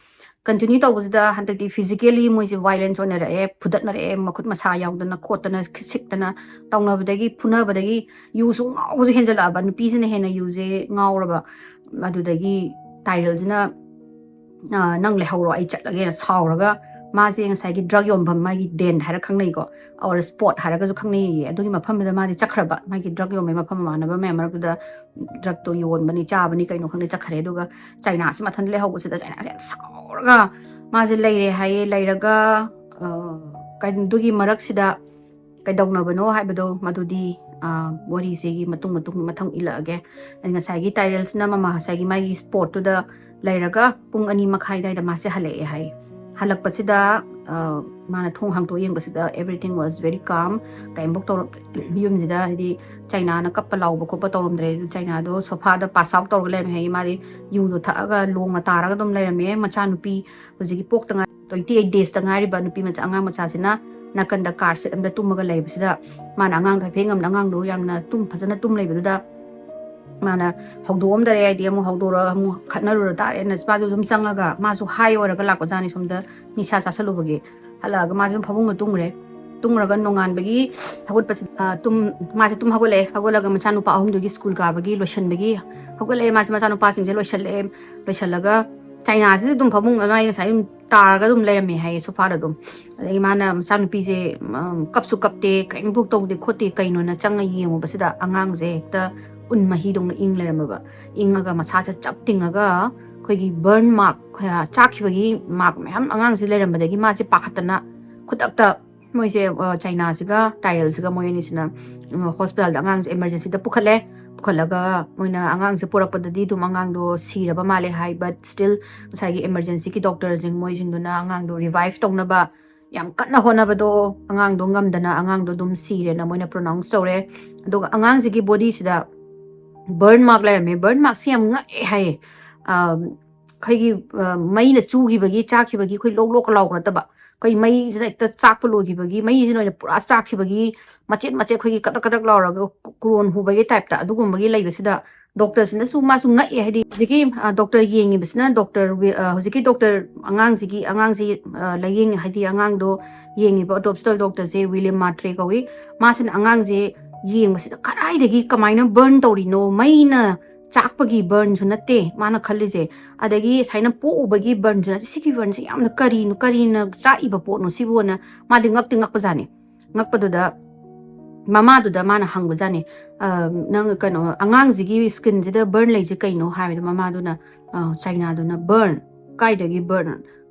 ꯀꯟꯇꯤꯅ꯭ꯌꯨ ꯇꯧꯕꯁꯤꯗ ꯍꯟꯗꯛꯇꯤ ꯐꯤꯖꯤꯀꯦꯜꯂꯤ ꯃꯣꯏꯁꯦ ꯚꯥꯏꯂꯦꯟꯁ ꯑꯣꯏꯅꯔꯛꯑꯦ, ꯐꯨꯗꯠꯅꯔꯛꯑꯦ, ꯃꯈꯨꯠ ꯃꯁꯥ ꯌꯥꯎꯗꯅ ꯈꯣꯠꯇꯅ ꯈꯤꯠ ꯁꯤꯛꯇꯅ ꯇꯧꯅꯕꯗꯒꯤ, ꯐꯨꯅꯕꯗꯒꯤ ꯌꯨꯁꯨ ꯉꯥꯎꯕꯁꯨ ꯍꯦꯟꯖꯜꯂꯛꯑꯕ, ꯅꯨꯄꯤꯁꯤꯅ ꯍꯦꯟꯅ ꯌꯨꯁꯦ ꯉꯥꯎꯔꯕ꯫ ꯑꯗꯨꯗꯒꯤ ꯇꯥꯏꯔꯦꯜꯁꯤꯅ, "ꯑ, ꯅꯪ ꯂꯩꯍꯧꯔꯣ, ꯑꯩ ꯆꯠꯂꯒꯦꯅ" ꯁꯥꯎꯔꯒ ꯃꯥꯁꯦ ꯉꯁꯥꯏꯒꯤ ꯗ꯭ꯔꯒ ꯌꯣꯟꯐꯝ, ꯃꯥꯒꯤ ꯗꯦꯟ ꯍꯥꯏꯔ ꯈꯪꯅꯩꯀꯣ, ꯑꯣꯔ ꯁ꯭ꯄꯣꯠ ꯍꯥꯏꯔꯒꯁꯨ ꯈꯪꯅꯩꯌꯦ, ꯑꯗꯨꯒꯤ ꯃꯐꯝꯗꯨꯗ ꯃꯥꯗꯤ ꯆꯠꯈ꯭ꯔꯕ꯫ ꯃꯥꯒꯤ ꯗ꯭ꯔꯒ ꯌꯣꯟꯕꯒꯤ ꯃꯐꯝ ꯃꯃꯥꯟꯅꯕ ꯃꯌꯥꯝ ꯃꯔꯛꯇꯨꯗ ꯗ꯭ꯔꯒꯇꯣ ꯌꯣꯟꯕꯅꯤ, ꯆꯥꯕꯅꯤ, ꯀꯩꯅꯣ ꯈꯪꯗꯦ, ꯆꯠꯈ꯭ꯔꯦ꯫ ꯑꯗꯨꯒ ꯆꯥꯏꯅꯥꯁꯤ ꯃꯊꯟꯇ ꯂꯩꯍꯧꯕꯁꯤꯗ ꯆꯥꯏꯅꯥꯁꯦ ꯌꯥꯝ ꯁꯥꯎꯔꯒ ꯃꯥꯁꯦ ꯂꯩꯔꯦ ꯍꯥꯏꯌꯦ꯫ ꯂꯩꯔꯒ ꯑ, ꯀꯩꯅꯣꯗꯨꯒꯤ ꯃꯔꯛꯁꯤꯗ ꯀꯩꯗꯧꯅꯕꯅꯣ ꯍꯥꯏꯕꯗꯣ ꯃꯗꯨꯗꯤ, ꯑ, ꯋꯥꯔꯤꯁꯤꯒꯤ ꯃꯇꯨꯡ ꯃꯇꯨꯡ ꯃꯊꯪ ꯏꯜꯂꯛꯑꯒꯦ꯫ ꯑꯗꯩ ꯉꯁꯥꯏꯒꯤ ꯇꯥꯏꯔꯦꯜꯁꯤꯅ ꯃꯃꯥ ꯉꯁꯥꯏꯒꯤ ꯃꯥꯒꯤ ꯁ꯭ꯄꯣꯠꯇꯨꯗ ꯂꯩꯔꯒ ꯄꯨꯡ ꯑꯅꯤ ꯃꯈꯥꯏ ꯑꯗꯨꯋꯥꯏꯗ ꯃꯥꯁꯦ ꯍꯜꯂꯛꯑꯦ ꯍꯥꯏ꯫ ꯍꯜꯂꯛꯄꯁꯤꯗ, ꯑ, ꯃꯥꯅ ꯊꯣꯡ ꯍꯥꯡꯗꯣꯛ ꯌꯦꯡꯕꯁꯤꯗ everything was very calm꯫ ꯀꯩꯝꯐꯧ ꯇꯧꯔꯝ-, ꯌꯨꯝꯁꯤꯗ ꯍꯥꯏꯗꯤ ꯆꯥꯏꯅꯥꯅ ꯀꯞꯄ ꯂꯥꯎꯕ ꯈꯣꯠꯄ ꯇꯧꯔꯝꯗ꯭ꯔꯦ꯫ ꯆꯥꯏꯅꯥꯗꯣ ꯁꯣꯐꯥꯗ ꯄꯥꯁ ꯑꯥꯎꯠ ꯇꯧꯔꯒ ꯂꯩꯔꯝꯃꯦ ꯍꯥꯏꯌꯦ꯫ ꯃꯥꯗꯤ ꯌꯨꯗꯣ ꯊꯛꯑꯒ ꯂꯣꯡꯅ ꯇꯥꯔꯒ ꯑꯗꯨꯝ ꯂꯩꯔꯝꯃꯦ꯫ ꯃꯆꯥꯅꯨꯄꯤ ꯍꯧꯖꯤꯛꯀꯤ ꯄꯣꯛꯇ ꯉꯥꯏ-, twenty eight days ꯇ ꯉꯥꯏꯔꯤꯕ ꯅꯨꯄꯤ ꯃꯆꯥ, ꯑꯉꯥꯡ ꯃꯆꯥꯁꯤꯅ ꯅꯥꯀꯟꯗ ꯀꯥꯔ ꯁꯤꯠ ꯑꯃꯗ ꯇꯨꯝꯃꯒ ꯂꯩꯕꯁꯤꯗ ꯃꯥꯅ ꯑꯉꯥꯡꯗꯣ ꯍꯥꯏꯐꯦꯠ ꯉꯝꯅ, ꯑꯉꯥꯡꯗꯣ ꯌꯥꯝꯅ ꯇꯨꯝ, ꯐꯖꯅ ꯇꯨꯝ ꯂꯩꯕꯗꯨꯗ ꯃꯥꯅ ꯍꯧꯗꯣꯛꯑꯝꯗꯔꯦ, ꯍꯥꯏꯗꯤ ꯑꯃꯨꯛ ꯍꯧꯗꯣꯔꯒ ꯑꯃꯨꯛ ꯈꯠꯅꯔꯨꯔ ꯇꯥꯔꯦꯅ ꯃꯥꯁꯨ ꯑꯗꯨꯝ ꯆꯪꯉꯒ ꯃꯥꯁꯨ ꯍꯥꯏ ꯑꯣꯏꯔꯒ ꯂꯥꯛꯄꯖꯥꯠꯅꯤ, ꯁꯣꯝꯗ ꯅꯤꯁꯥ ꯆꯥꯁꯜꯂꯨꯕꯒꯤ꯫ ꯍꯜꯂꯛꯑꯒ ꯃꯥꯁꯨ ꯑꯗꯨꯝ ꯐꯃꯨꯡꯗ ꯇꯨꯝꯈ꯭ꯔꯦ꯫ ꯇꯨꯝꯈ꯭ꯔꯒ ꯅꯣꯡꯉꯥꯟꯕꯒꯤ ꯍꯧꯒꯠꯄꯁꯤ, ꯑ, ꯇꯨꯝ-, ꯃꯥꯁꯦ ꯇꯨꯝ ꯍꯧꯒꯠꯂꯛꯑꯦ꯫ ꯍꯧꯒꯠꯂꯒ ꯃꯆꯥꯅꯨꯄꯥ ꯑꯍꯨꯝꯗꯨꯒꯤ ꯁ꯭ꯀꯨꯜ ꯀꯥꯕꯒꯤ ꯂꯣꯏꯁꯟꯕꯒꯤ ꯍꯧꯒꯠꯂꯛꯑꯦ꯫ ꯃꯥꯁꯦ ꯃꯆꯥꯅꯨꯄꯥꯁꯤꯡꯁꯦ ꯂꯣꯏꯁꯜꯂꯛꯑꯦ꯫ ꯂꯣꯏꯁꯜꯂꯒ ꯆꯥꯏꯅꯥꯁꯤꯗ ꯑꯗꯨꯝ ꯐꯃꯨꯡꯗ ꯃꯥꯏ ꯉꯁꯥꯏ ꯑꯗꯨꯝ ꯇꯥꯔꯒ ꯑꯗꯨꯝ ꯂꯩꯔꯝꯃꯦ ꯍꯥꯏꯌꯦ, ꯁꯣꯐꯥꯗ ꯑꯗꯨꯝ꯫ ꯑꯗꯒꯤ ꯃꯥꯅ ꯃꯆꯥꯅꯨꯄꯤꯁꯦ, ꯎꯝ, ꯀꯞꯁꯨ ꯀꯞꯇꯦ, ꯀꯔꯤꯝꯐꯥꯎ ꯇꯧꯗꯦ ꯈꯣꯠꯇꯦ, ꯀꯩꯅꯣꯅ ꯆꯪꯉ ꯌꯦꯡꯉꯨꯕꯁꯤꯗ ꯑꯉꯥꯡꯁꯦ ꯍꯦꯛꯇ ꯎꯟ ꯃꯍꯤꯗꯧꯅ ꯏꯪ ꯂꯩꯔꯝꯃꯕ꯫ ꯏꯪꯉꯒ ꯃꯁꯥꯁꯦ ꯆꯞ ꯇꯤꯡꯉꯒ ꯑꯩꯈꯣꯏꯒꯤ ꯕꯔꯟ ꯃꯥꯔꯛ, ꯆꯥꯛꯈꯤꯕꯒꯤ ꯃꯥꯔꯛ ꯃꯌꯥꯝ ꯑꯉꯥꯡꯁꯦ ꯂꯩꯔꯝꯕꯗꯒꯤ ꯃꯥꯁꯦ ꯄꯥꯈꯠꯇꯅ ꯈꯨꯗꯛꯇ ꯃꯣꯏꯁꯦ, ꯑ, ꯆꯥꯏꯅꯥꯁꯤꯒ ꯇꯥꯏꯔꯦꯜꯁꯤꯒ ꯃꯣꯏ ꯑꯅꯤꯁꯤꯅ, ꯎꯝ, ꯍꯣꯁꯄꯤꯇꯥꯜꯗ ꯑꯉꯥꯡꯁꯦ ꯏꯃꯔꯖꯦꯟꯁꯤꯗ ꯄꯨꯈꯠꯂꯦ꯫ ꯄꯨꯈꯠꯂꯒ ꯃꯣꯏꯅ ꯑꯉꯥꯡꯁꯦ ꯄꯨꯔꯛꯄꯗꯗꯤ ꯑꯗꯨꯝ ꯑꯉꯥꯡꯗꯣ ꯁꯤꯔꯕ ꯃꯥꯜꯂꯦ ꯍꯥꯏ, but still ꯉꯁꯥꯏꯒꯤ ꯏꯃꯔꯖꯦꯟꯁꯤꯒꯤ ꯗꯣꯛꯇꯔꯁꯤꯡ ꯃꯣꯏꯁꯤꯡꯗꯨꯅ ꯑꯉꯥꯡꯗꯣ ꯔꯤꯚꯥꯏꯚ ꯇꯧꯅꯕ ꯌꯥꯝ ꯀꯟꯅ ꯍꯣꯠꯅꯕꯗꯣ ꯑꯉꯥꯡꯗꯣ ꯉꯝꯗꯅ ꯑꯉꯥꯡꯗꯣ ꯑꯗꯨꯝ ꯁꯤꯔꯦꯅ ꯃꯣꯏꯅ ꯄ꯭ꯔꯣꯅꯥꯎꯟꯁ ꯇꯧꯔꯦ꯫ ꯑꯗꯨꯒ ꯑꯉꯥꯡꯁꯤꯒꯤ ꯕꯣꯗꯤꯁꯤꯗ ꯕꯔꯟ ꯃꯥꯔꯛ ꯂꯩꯔꯝꯃꯦ꯫ ꯕꯔꯟ ꯃꯥꯔꯛꯁꯤ ꯌꯥꯝ ꯉꯛꯑꯦ ꯍꯥꯏꯌꯦ꯫ ꯑ, ꯑꯩꯈꯣꯏꯒꯤ, ꯑ, ꯃꯩꯅ ꯆꯨꯈꯤꯕꯒꯤ, ꯆꯥꯛꯈꯤꯕꯒꯤ ꯑꯩꯈꯣꯏ ꯂꯣꯛ ꯂꯣꯛꯀ ꯂꯥꯎꯕ ꯅꯠꯇꯕ, ꯑꯩꯈꯣꯏ ꯃꯩꯁꯤꯅ ꯍꯦꯛꯇ ꯆꯥꯛꯄ ꯂꯣꯏꯈꯤꯕꯒꯤ, ꯃꯩꯁꯤꯅ ꯑꯣꯏꯅ ꯄꯨꯔꯥ ꯆꯥꯛꯈꯤꯕꯒꯤ, ꯃꯆꯦꯠ ꯃꯆꯦꯠ ꯑꯩꯈꯣꯏꯒꯤ ꯀꯗ꯭ꯔꯛ ꯀꯗ꯭ꯔꯛ ꯂꯥꯎꯔꯒ ꯀꯨ-, ꯀꯨꯔꯣꯟ ꯍꯨꯕꯒꯤ ꯇꯥꯏꯞꯇ ꯑꯗꯨꯒꯨꯝꯕꯒꯤ ꯂꯩꯕꯁꯤꯗ ꯗꯣꯛꯇꯔꯁꯤꯅꯁꯨ ꯃꯥꯁꯨ ꯉꯛꯑꯦ꯫ ꯍꯥꯏꯗꯤ ꯍꯧꯖꯤꯛꯀꯤ, ꯑ, ꯗꯣꯛꯇꯔ ꯌꯦꯡꯉꯤꯕꯁꯤꯅ ꯗꯣꯛꯇꯔ ꯋꯤ-, ꯑ, ꯍꯧꯖꯤꯛꯀꯤ ꯗꯣꯛꯇꯔ ꯑꯉꯥꯡꯁꯤꯒꯤ, ꯑꯉꯥꯡꯁꯤ, ꯑ, ꯂꯥꯌꯦꯡ-, ꯍꯥꯏꯗꯤ ꯑꯉꯥꯡꯗꯣ ꯌꯦꯡꯉꯤꯕ ꯑꯣꯇꯣꯞꯁꯤ ꯇꯧꯔꯤꯕ ꯗꯣꯛꯇꯔꯁꯦ ꯋꯤꯂꯤꯌꯝ ꯃꯥꯇ꯭ꯔꯦ ꯀꯧꯏ꯫ ꯃꯥꯁꯤꯅ ꯑꯉꯥꯡꯁꯦ ꯌꯦꯡꯕꯁꯤꯗ ꯀꯗꯥꯏꯗꯒꯤ ꯀꯃꯥꯏꯅ ꯕꯔꯟ ꯇꯧꯔꯤꯅꯣ, ꯃꯩꯅ ꯆꯥꯛꯄꯒꯤ ꯕꯔꯟꯁꯨ ꯅꯠꯇꯦ ꯃꯥꯅ ꯈꯜꯂꯤꯁꯦ, ꯑꯗꯒꯤ ꯁꯨꯃꯥꯏꯅ ꯄꯣꯛꯎꯕꯒꯤ ꯕꯔꯟꯁꯨ ꯅꯠꯇꯦ꯫ ꯁꯤꯒꯤ ꯕꯔꯟꯁꯦ ꯌꯥꯝꯅ ꯀꯔꯤꯅꯣ, ꯀꯔꯤꯅ ꯆꯥꯛꯏꯕ ꯄꯣꯠꯅꯣ ꯁꯤꯕꯨꯅ ꯃꯥꯗꯤ ꯉꯛꯇꯤ ꯉꯛꯄꯖꯥꯠꯅꯤ꯫ ꯉꯛꯄꯗꯨꯗ ꯃꯃꯥꯗꯨꯗ ꯃꯥꯅ ꯍꯪꯕꯖꯥꯠꯅꯤ, "ꯑ, ꯅꯪ ꯀꯩꯅꯣ, ꯑꯉꯥꯡꯁꯤꯒꯤ ꯁ꯭ꯀꯤꯟꯁꯤꯗ ꯕꯔꯟ ꯂꯩꯁꯦ ꯀꯩꯅꯣ?" ꯍꯥꯏꯕꯗ ꯃꯃꯥꯗꯨꯅ, ꯑ, ꯆꯥꯏꯅꯥꯗꯨꯅ, "ꯕꯔꯟ? ꯀꯥꯏꯗꯒꯤ ꯕꯔꯟ?"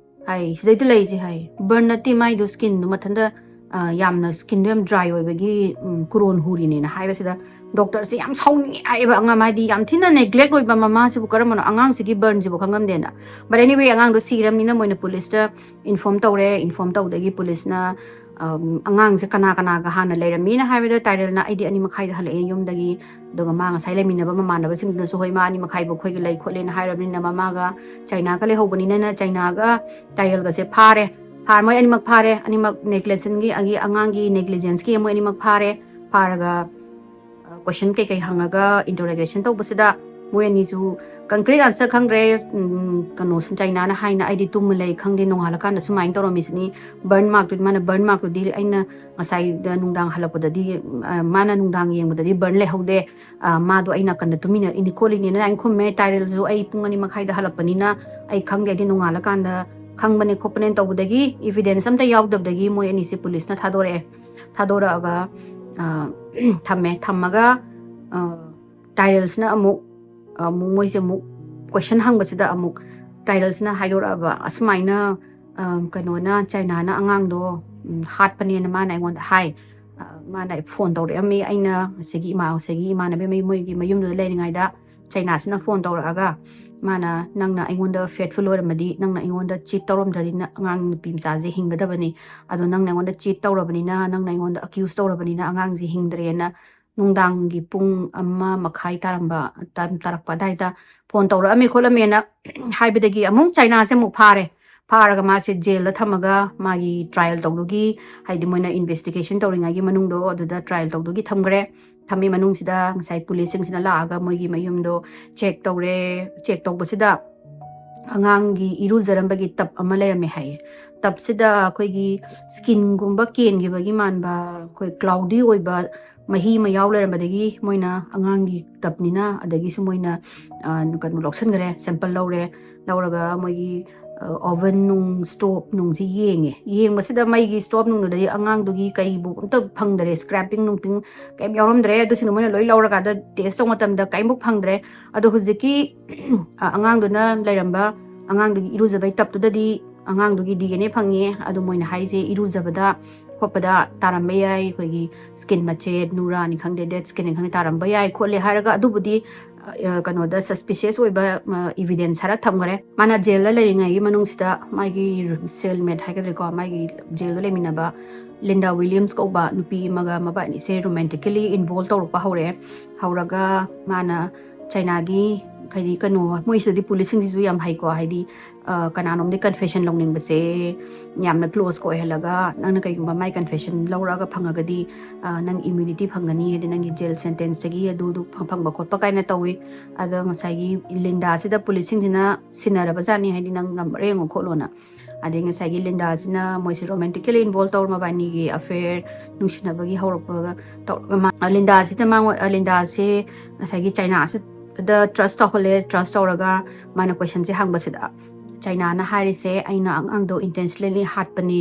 ꯍꯥꯏ, "ꯁꯤꯗꯩꯗ ꯂꯩꯁꯦ" ꯍꯥꯏ꯫ "ꯕꯔꯟ ꯅꯠꯇꯦ, ꯃꯥꯏꯗꯣ ꯁ꯭ꯀꯤꯟꯗꯣ ꯃꯊꯟꯇ, ꯑ, ꯌꯥꯝꯅ ꯁ꯭ꯀꯤꯟꯗꯣ ꯌꯥꯝ ꯗ꯭ꯔꯥꯏ ꯑꯣꯏꯕꯒꯤ, ꯎꯝ, ꯀꯨꯔꯣꯟ ꯍꯨꯔꯤꯅꯦꯅ" ꯍꯥꯏꯕꯁꯤꯗ ꯗꯣꯛꯇꯔꯁꯦ ꯌꯥꯝ ꯁꯥꯎꯅꯤꯡꯉꯦ ꯍꯥꯏꯌꯦꯕ꯫ ꯑꯉꯥꯡ ꯍꯥꯏꯗꯤ ꯌꯥꯝ ꯊꯤꯅ ꯅꯦꯒ꯭ꯂꯦꯛ ꯑꯣꯏꯕ ꯃꯃꯥꯁꯤꯕꯨ ꯀꯔꯝꯕꯅꯣ, ꯑꯉꯥꯡꯁꯤꯒꯤ ꯕꯔꯟꯁꯤꯕꯨ ꯈꯪꯉꯝꯗꯦꯅ꯫ But anyway, ꯑꯉꯥꯡꯗꯣ ꯁꯤꯔꯝꯅꯤꯅ ꯃꯣꯏꯅ ꯄꯨꯂꯤꯁꯇ ꯏꯟꯐꯣꯔꯝ ꯇꯧꯔꯦ꯫ ꯏꯟꯐꯣꯔꯝ ꯇꯧꯕꯗꯒꯤ ꯄꯨꯂꯤꯁꯅ, ꯑꯝ, ꯑꯉꯥꯡꯁꯦ ꯀꯅꯥ ꯀꯅꯥꯒ ꯍꯥꯟꯅ ꯂꯩꯔꯝꯃꯤꯅ ꯍꯥꯏꯕꯗ ꯇꯥꯏꯔꯦꯜꯅ, "ꯑꯩꯗꯤ ꯑꯅꯤ ꯃꯈꯥꯏꯗ ꯍꯜꯂꯛꯑꯦ ꯌꯨꯝꯗꯒꯤ"꯫ ꯑꯗꯨꯒ ꯃꯥ ꯉꯁꯥꯏ ꯂꯩꯃꯤꯟꯅꯕ ꯃꯃꯥꯟꯅꯕꯁꯤꯡꯗꯨꯅꯁꯨ, "ꯍꯣꯏ, ꯃꯥ ꯑꯅꯤ ꯃꯈꯥꯏꯕꯨ ꯑꯩꯈꯣꯏꯒ ꯂꯩ ꯈꯣꯠꯂꯦꯅ" ꯍꯥꯏꯔꯕꯅꯤꯅ, ꯃꯃꯥꯒ ꯆꯥꯏꯅꯥꯒ ꯂꯩꯍꯧꯕꯅꯤꯅ, ꯆꯥꯏꯅꯥꯒ ꯇꯥꯏꯔꯦꯜꯒꯁꯦ ꯐꯥꯔꯦ꯫ ꯐꯥꯔ-, ꯃꯣꯏ ꯑꯅꯤꯃꯛ ꯐꯥꯔꯦ꯫ ꯑꯅꯤꯃꯛ ꯅꯦꯒ꯭ꯂꯦꯁꯟꯒꯤ, ꯑꯉꯥꯡꯒꯤ ꯅꯦꯒ꯭ꯂꯤꯖꯦꯟꯁꯀꯤ ꯃꯣꯏ ꯑꯅꯤꯃꯛ ꯐꯥꯔꯦ꯫ ꯐꯥꯔꯒ, ꯑ, ꯀꯣꯏꯁꯟ ꯀꯩꯀꯩ ꯍꯪꯉꯒ ꯏꯟꯇꯔꯣꯒꯦꯁꯟ ꯇꯧꯕꯁꯤꯗ ꯃꯣꯏ ꯑꯅꯤꯁꯨ ꯀꯟꯀ꯭ꯔꯤꯠ ꯑꯟꯁꯔ ꯈꯪꯗ꯭ꯔꯦ꯫ ꯎꯝ, ꯀꯩꯅꯣ, ꯁꯨꯝ ꯆꯥꯏꯅꯥꯅ ꯍꯥꯏꯅ, "ꯑꯩꯗꯤ ꯇꯨꯝꯃ ꯂꯩ, ꯈꯪꯗꯦ, ꯅꯣꯡꯉꯥꯜꯂꯀꯥꯟꯗ ꯁꯨꯃꯥꯏꯅ ꯇꯧꯔꯝꯃꯤꯁꯤꯅꯤ"꯫ ꯕꯔꯟ ꯃꯥꯔꯛꯇꯨꯗꯤ, ꯃꯥꯅ ꯕꯔꯟ ꯃꯥꯔꯛꯇꯨꯗꯤ ꯑꯩꯅ ꯉꯁꯥꯏꯗ ꯅꯨꯡꯗꯥꯡ ꯍꯜꯂꯛꯄꯗꯗꯤ, ꯑ, ꯃꯥꯅ ꯅꯨꯡꯗꯥꯡ ꯌꯦꯡꯕꯗꯗꯤ ꯕꯔꯟ ꯂꯩꯍꯧꯗꯦ꯫ ꯑ, ꯃꯥꯗꯣ ꯑꯩ ꯅꯥꯀꯟꯗ ꯇꯨꯃꯤꯟꯅ ꯏꯅꯤ ꯈꯣꯠꯂꯤꯅꯤꯅ ꯑꯩꯅ ꯈꯨꯝꯃꯦ꯫ ꯇꯥꯏꯔꯦꯜꯁꯨ, "ꯑꯩ ꯄꯨꯡ ꯑꯅꯤ ꯃꯈꯥꯏꯗ ꯍꯜꯂꯛꯄꯅꯤꯅ ꯑꯩ ꯈꯪꯗꯦ, ꯑꯩꯗꯤ ꯅꯣꯡꯉꯥꯜꯂꯀꯥꯟꯗ ꯈꯪꯕꯅꯦ ꯈꯣꯠꯄꯅꯦꯅ" ꯇꯧꯕꯗꯒꯤ, ꯏꯚꯤꯗꯦꯟꯁ ꯑꯝꯇ ꯌꯥꯎꯗꯕꯗꯒꯤ ꯃꯣꯏ ꯑꯅꯤꯁꯦ ꯄꯨꯂꯤꯁꯅ ꯊꯥꯗꯣꯔꯛꯑꯦ꯫ ꯊꯥꯗꯣꯔꯛꯑꯒ, ꯑ, ꯊꯝꯃꯦ꯫ ꯊꯝꯃꯒ, ꯑ, ꯇꯥꯏꯔꯦꯜꯁꯤꯅ ꯑꯃꯨꯛ, ꯑꯃꯨꯛ ꯃꯣꯏꯁꯦ ꯑꯃꯨꯛ ꯀꯣꯏꯁꯟ ꯍꯪꯕꯁꯤꯗ ꯑꯃꯨꯛ ꯇꯥꯏꯔꯦꯜꯁꯤꯅ ꯍꯥꯏꯗꯣꯔꯛꯑꯕ, "ꯑꯁꯨꯃꯥꯏꯅ, ꯑ, ꯀꯩꯅꯣꯅ, ꯆꯥꯏꯅꯥꯅ ꯑꯉꯥꯡꯗꯣ, ꯎꯝ, ꯍꯥꯠꯄꯅꯦꯅ ꯃꯥꯅ ꯑꯩꯉꯣꯟꯗ ꯍꯥꯏ꯫ ꯑ, ꯃꯥꯅ ꯐꯣꯟ ꯇꯧꯔꯛꯑꯝꯃꯤ꯫ ꯑꯩꯅ ꯉꯁꯥꯏꯒꯤ ꯏꯃꯥ-, ꯉꯁꯥꯏꯒꯤ ꯏꯃꯥꯟꯅꯕꯤ ꯃꯩ-, ꯃꯣꯏꯒꯤ ꯃꯌꯨꯝꯗꯨꯗ ꯂꯩꯔꯤꯉꯩꯗ ꯆꯥꯏꯅꯥꯁꯤꯅ ꯐꯣꯟ ꯇꯧꯔꯛꯑꯒ ꯃꯥꯅ, 'ꯅꯪꯅ ꯑꯩꯉꯣꯟꯗ ꯐꯦꯠꯐꯨꯜ ꯑꯣꯏꯔꯝꯃꯗꯤ, ꯅꯪꯅ ꯑꯩꯉꯣꯟꯗ ꯆꯤꯠ ꯇꯧꯔꯝꯗ꯭ꯔꯗꯤ ꯅ-, ꯑꯉꯥꯡ ꯅꯨꯄꯤ ꯃꯆꯥꯁꯦ ꯍꯤꯡꯒꯗꯕꯅꯤ꯫ ꯑꯗꯣ ꯅꯪꯅ ꯑꯩꯉꯣꯟꯗ ꯆꯤꯠ ꯇꯧꯔꯕꯅꯤꯅ, ꯅꯪꯅ ꯑꯩꯉꯣꯟꯗ ꯑꯦꯀ꯭ꯌꯨꯁ ꯇꯧꯔꯕꯅꯤꯅ ꯑꯉꯥꯡꯁꯦ ꯍꯤꯡꯗ꯭ꯔꯦꯅ' ꯅꯨꯡꯗꯥꯡꯒꯤ ꯄꯨꯡ ꯑꯃ ꯃꯈꯥꯏ ꯇꯥꯔꯝꯕ, ꯇꯥ-, ꯇꯥꯔꯛꯄ ꯑꯗꯥꯏꯗ ꯐꯣꯟ ꯇꯧꯔꯛꯑꯝꯃꯦ ꯈꯣꯠꯂꯝꯃꯦꯅ ꯍꯥꯏꯕꯗꯒꯤ ꯑꯃꯨꯛ ꯆꯥꯏꯅꯥꯁꯦ ꯑꯃꯨꯛ ꯐꯥꯔꯦ꯫ ꯐꯥꯔꯒ ꯃꯥꯁꯦ ꯖꯦꯜꯗ ꯊꯝꯃꯒ ꯃꯥꯒꯤ ꯇ꯭ꯔꯥꯏꯌꯦꯜ ꯇꯧꯗꯨꯒꯤ, ꯍꯥꯏꯗꯤ ꯃꯣꯏꯅ ꯏꯟꯚꯦꯁꯇꯤꯒꯦꯁꯟ ꯇꯧꯔꯤꯉꯩꯒꯤ ꯃꯅꯨꯡꯗꯣ ꯑꯗꯨꯗ ꯇ꯭ꯔꯥꯏꯌꯦꯜ ꯇꯧꯗꯨꯒꯤ ꯊꯝꯈ꯭ꯔꯦ꯫ ꯊꯝꯃꯤ ꯃꯅꯨꯡꯁꯤꯗ ꯉꯁꯥꯏ ꯄꯨꯂꯤꯁꯁꯤꯡꯁꯤꯅ ꯂꯥꯛꯑꯒ ꯃꯣꯏꯒꯤ ꯃꯌꯨꯝꯗꯣ ꯆꯦꯛ ꯇꯧꯔꯦ꯫ ꯆꯦꯛ ꯇꯧꯕꯁꯤꯗ ꯑꯉꯥꯡꯒꯤ ꯏꯔꯨꯖꯔꯝꯕꯒꯤ ꯇꯞ ꯑꯃ ꯂꯩꯔꯝꯃꯦ ꯍꯥꯏꯌꯦ꯫ ꯇꯞꯁꯤꯗ ꯑꯩꯈꯣꯏꯒꯤ ꯁ꯭ꯀꯤꯟꯒꯨꯝꯕ ꯀꯦꯟꯈꯤꯕꯒꯤ ꯃꯥꯟꯕ, ꯑꯩꯈꯣꯏ ꯀ꯭ꯂꯥꯎꯗꯤ ꯑꯣꯏꯕ ꯃꯍꯤ ꯑꯃ ꯌꯥꯎ ꯂꯩꯔꯝꯕꯗꯒꯤ ꯃꯣꯏꯅ ꯑꯉꯥꯡꯒꯤ ꯇꯞꯅꯤꯅ ꯑꯗꯒꯤꯁꯨ ꯃꯣꯏꯅ ꯀꯩꯅꯣ ꯂꯧꯁꯟꯈ꯭ꯔꯦ, ꯁꯦꯝꯄꯜ ꯂꯧꯔꯦ꯫ ꯂꯧꯔꯒ ꯃꯣꯏꯒꯤ ꯑꯣꯚꯟ ꯅꯨꯡ, ꯁ꯭ꯇꯣꯞ ꯅꯨꯡꯁꯤ ꯌꯦꯡꯉꯦ꯫ ꯌꯦꯡꯕꯁꯤꯗ ꯃꯩꯒꯤ ꯁ꯭ꯇꯣꯞ ꯅꯨꯡꯗꯨꯗꯗꯤ ꯑꯉꯥꯡꯗꯨꯒꯤ ꯀꯔꯤꯕꯨ ꯑꯝꯇ ꯐꯪꯗ꯭ꯔꯦ, ꯁ꯭ꯀ꯭ꯔꯦꯄꯤꯡ ꯅꯨꯡꯄꯤꯡ ꯀꯩꯝ ꯌꯥꯎꯔꯝꯗ꯭ꯔꯦ꯫ ꯑꯗꯨꯁꯤꯡꯗꯣ ꯃꯣꯏꯅ ꯂꯣꯏ ꯂꯧꯔꯀꯥꯟꯗ ꯇꯦꯁ ꯇꯧꯕ ꯃꯇꯝꯗ ꯀꯔꯤꯝꯐꯥꯎ ꯐꯪꯗ꯭ꯔꯦ꯫ ꯑꯗꯣ ꯍꯧꯖꯤꯛꯀꯤ ꯑꯉꯥꯡꯗꯨꯅ ꯂꯩꯔꯝꯕ ꯑꯉꯥꯡꯗꯨꯒꯤ ꯏꯔꯨꯖꯕꯩ ꯇꯞꯇꯨꯗꯗꯤ ꯑꯉꯥꯡꯗꯨꯒꯤ ꯗꯤ ꯑꯦꯟ ꯑꯦ ꯐꯪꯉꯦ꯫ ꯑꯗꯣ ꯃꯣꯏꯅ ꯍꯥꯏꯁꯦ ꯏꯔꯨꯖꯕꯗ ꯈꯣꯠꯄꯗ ꯇꯥꯔꯝꯕ ꯌꯥꯏ, ꯑꯩꯈꯣꯏꯒꯤ ꯁ꯭ꯀꯤꯟ ꯃꯆꯦꯠ, ꯅꯨꯔꯥꯅꯤ ꯈꯪꯗꯦ, ꯗꯦꯠ ꯁ꯭ꯀꯤꯟꯅꯤ ꯈꯪꯗꯦ, ꯇꯥꯔꯝꯕ ꯌꯥꯏ ꯈꯣꯠꯂꯦ ꯍꯥꯏꯔꯒ ꯑꯗꯨꯕꯨꯗꯤ ꯀꯩꯅꯣꯗ ꯁꯁꯄꯤꯁꯤꯌꯁ ꯑꯣꯏꯕ ꯏꯚꯤꯗꯦꯟꯁ ꯍꯥꯏꯔ ꯊꯝꯈ꯭ꯔꯦ꯫ ꯃꯥꯅ ꯖꯦꯜꯗ ꯂꯩꯔꯤꯉꯩꯒꯤ ꯃꯅꯨꯡꯁꯤꯗ ꯃꯥꯒꯤ ꯁꯦꯜꯃꯦꯠ ꯍꯥꯏꯒꯗ꯭ꯔꯥꯀꯣ, ꯃꯥꯒꯤ ꯖꯦꯜꯗ ꯂꯩꯃꯤꯟꯅꯕ ꯂꯤꯟꯗꯥ ꯋꯤꯂꯤꯌꯝꯁ ꯀꯧꯕ ꯅꯨꯄꯤ ꯑꯃꯒ ꯃꯕꯥꯅꯤꯁꯦ ꯔꯣꯃꯦꯟꯇꯤꯀꯦꯂꯤ ꯏꯟꯚꯣꯜꯕ ꯇꯧꯔꯛꯄ ꯍꯧꯔꯛꯑꯦ꯫ ꯍꯧꯔꯒ ꯃꯥꯅ ꯆꯩꯅꯥꯒꯤ ꯍꯥꯏꯗꯤ ꯀꯩꯅꯣ, ꯃꯣꯏꯁꯤꯗꯗꯤ ꯄꯨꯂꯤꯁꯁꯤꯡꯁꯤꯁꯨ ꯌꯥꯝ ꯍꯩꯀꯣ, ꯍꯥꯏꯗꯤ ꯀꯅꯥꯅꯣꯝꯗꯤ ꯀꯟꯐꯦꯁꯟ ꯂꯧꯅꯤꯡꯕꯁꯦ ꯌꯥꯝꯅ ꯀ꯭ꯂꯣꯁꯀ ꯑꯣꯏꯍꯜꯂꯒ, ꯅꯪꯅ ꯀꯩꯒꯨꯝꯕ ꯃꯥꯏ ꯀꯟꯐꯦꯁꯟ ꯂꯧꯔꯛꯑꯒ ꯐꯪꯉꯒꯗꯤ ꯅꯪ ꯏꯝꯌꯨꯅꯤꯇꯤ ꯐꯪꯒꯅꯤ, ꯍꯥꯏꯗꯤ ꯅꯪꯒꯤ ꯖꯦꯜ ꯁꯦꯟꯇꯦꯟꯁꯇꯒꯤ ꯑꯗꯨꯗꯨ ꯐꯪꯕ ꯈꯣꯠꯄ ꯀꯥꯏꯅ ꯇꯧꯋꯤ꯫ ꯑꯗꯣ ꯉꯁꯥꯏꯒꯤ ꯂꯤꯟꯗꯥꯁꯤꯗ ꯄꯨꯂꯤꯁꯁꯤꯡꯁꯤꯅ ꯁꯤꯟꯅꯔꯕꯖꯥꯠꯅꯤ, ꯍꯥꯏꯗꯤ ꯅꯪ ꯉꯝꯃꯔꯣꯏ, ꯌꯦꯡꯉꯣ ꯈꯣꯠꯂꯣꯅ꯫ ꯑꯗꯩ ꯉꯁꯥꯏꯒꯤ ꯂꯤꯟꯗꯥꯁꯤꯅ ꯃꯣꯏꯁꯦ ꯔꯣꯃꯦꯟꯇꯤꯀꯦꯂꯤ ꯏꯟꯚꯣꯜꯕ ꯇꯧꯔ ꯃꯕꯥꯅꯤꯒꯤ ꯑꯐꯦꯌꯔ, ꯅꯨꯡꯁꯤꯅꯕꯒꯤ ꯍꯧꯔꯛꯄꯒ ꯇꯧꯔꯒ ꯃꯥ-, ꯂꯤꯟꯗꯥꯁꯤꯗ ꯃꯉꯣꯟ-, ꯂꯤꯟꯗꯥꯁꯦ ꯉꯁꯥꯏꯒꯤ ꯆꯩꯅꯥꯁꯤꯗ ꯇ꯭ꯔꯁ ꯇꯧꯍꯜꯂꯦ꯫ ꯇ꯭ꯔꯁ ꯇꯧꯔꯒ ꯃꯥꯅ ꯀꯣꯏꯁꯟꯁꯦ ꯍꯪꯕꯁꯤꯗ ꯆꯩꯅꯥꯅ ꯍꯥꯏꯔꯤꯁꯦ, "ꯑꯩꯅ ꯑꯉꯥꯡꯗꯣ ꯏꯟꯇꯦꯟꯁꯅꯦꯂꯤ ꯍꯥꯠꯄꯅꯤ,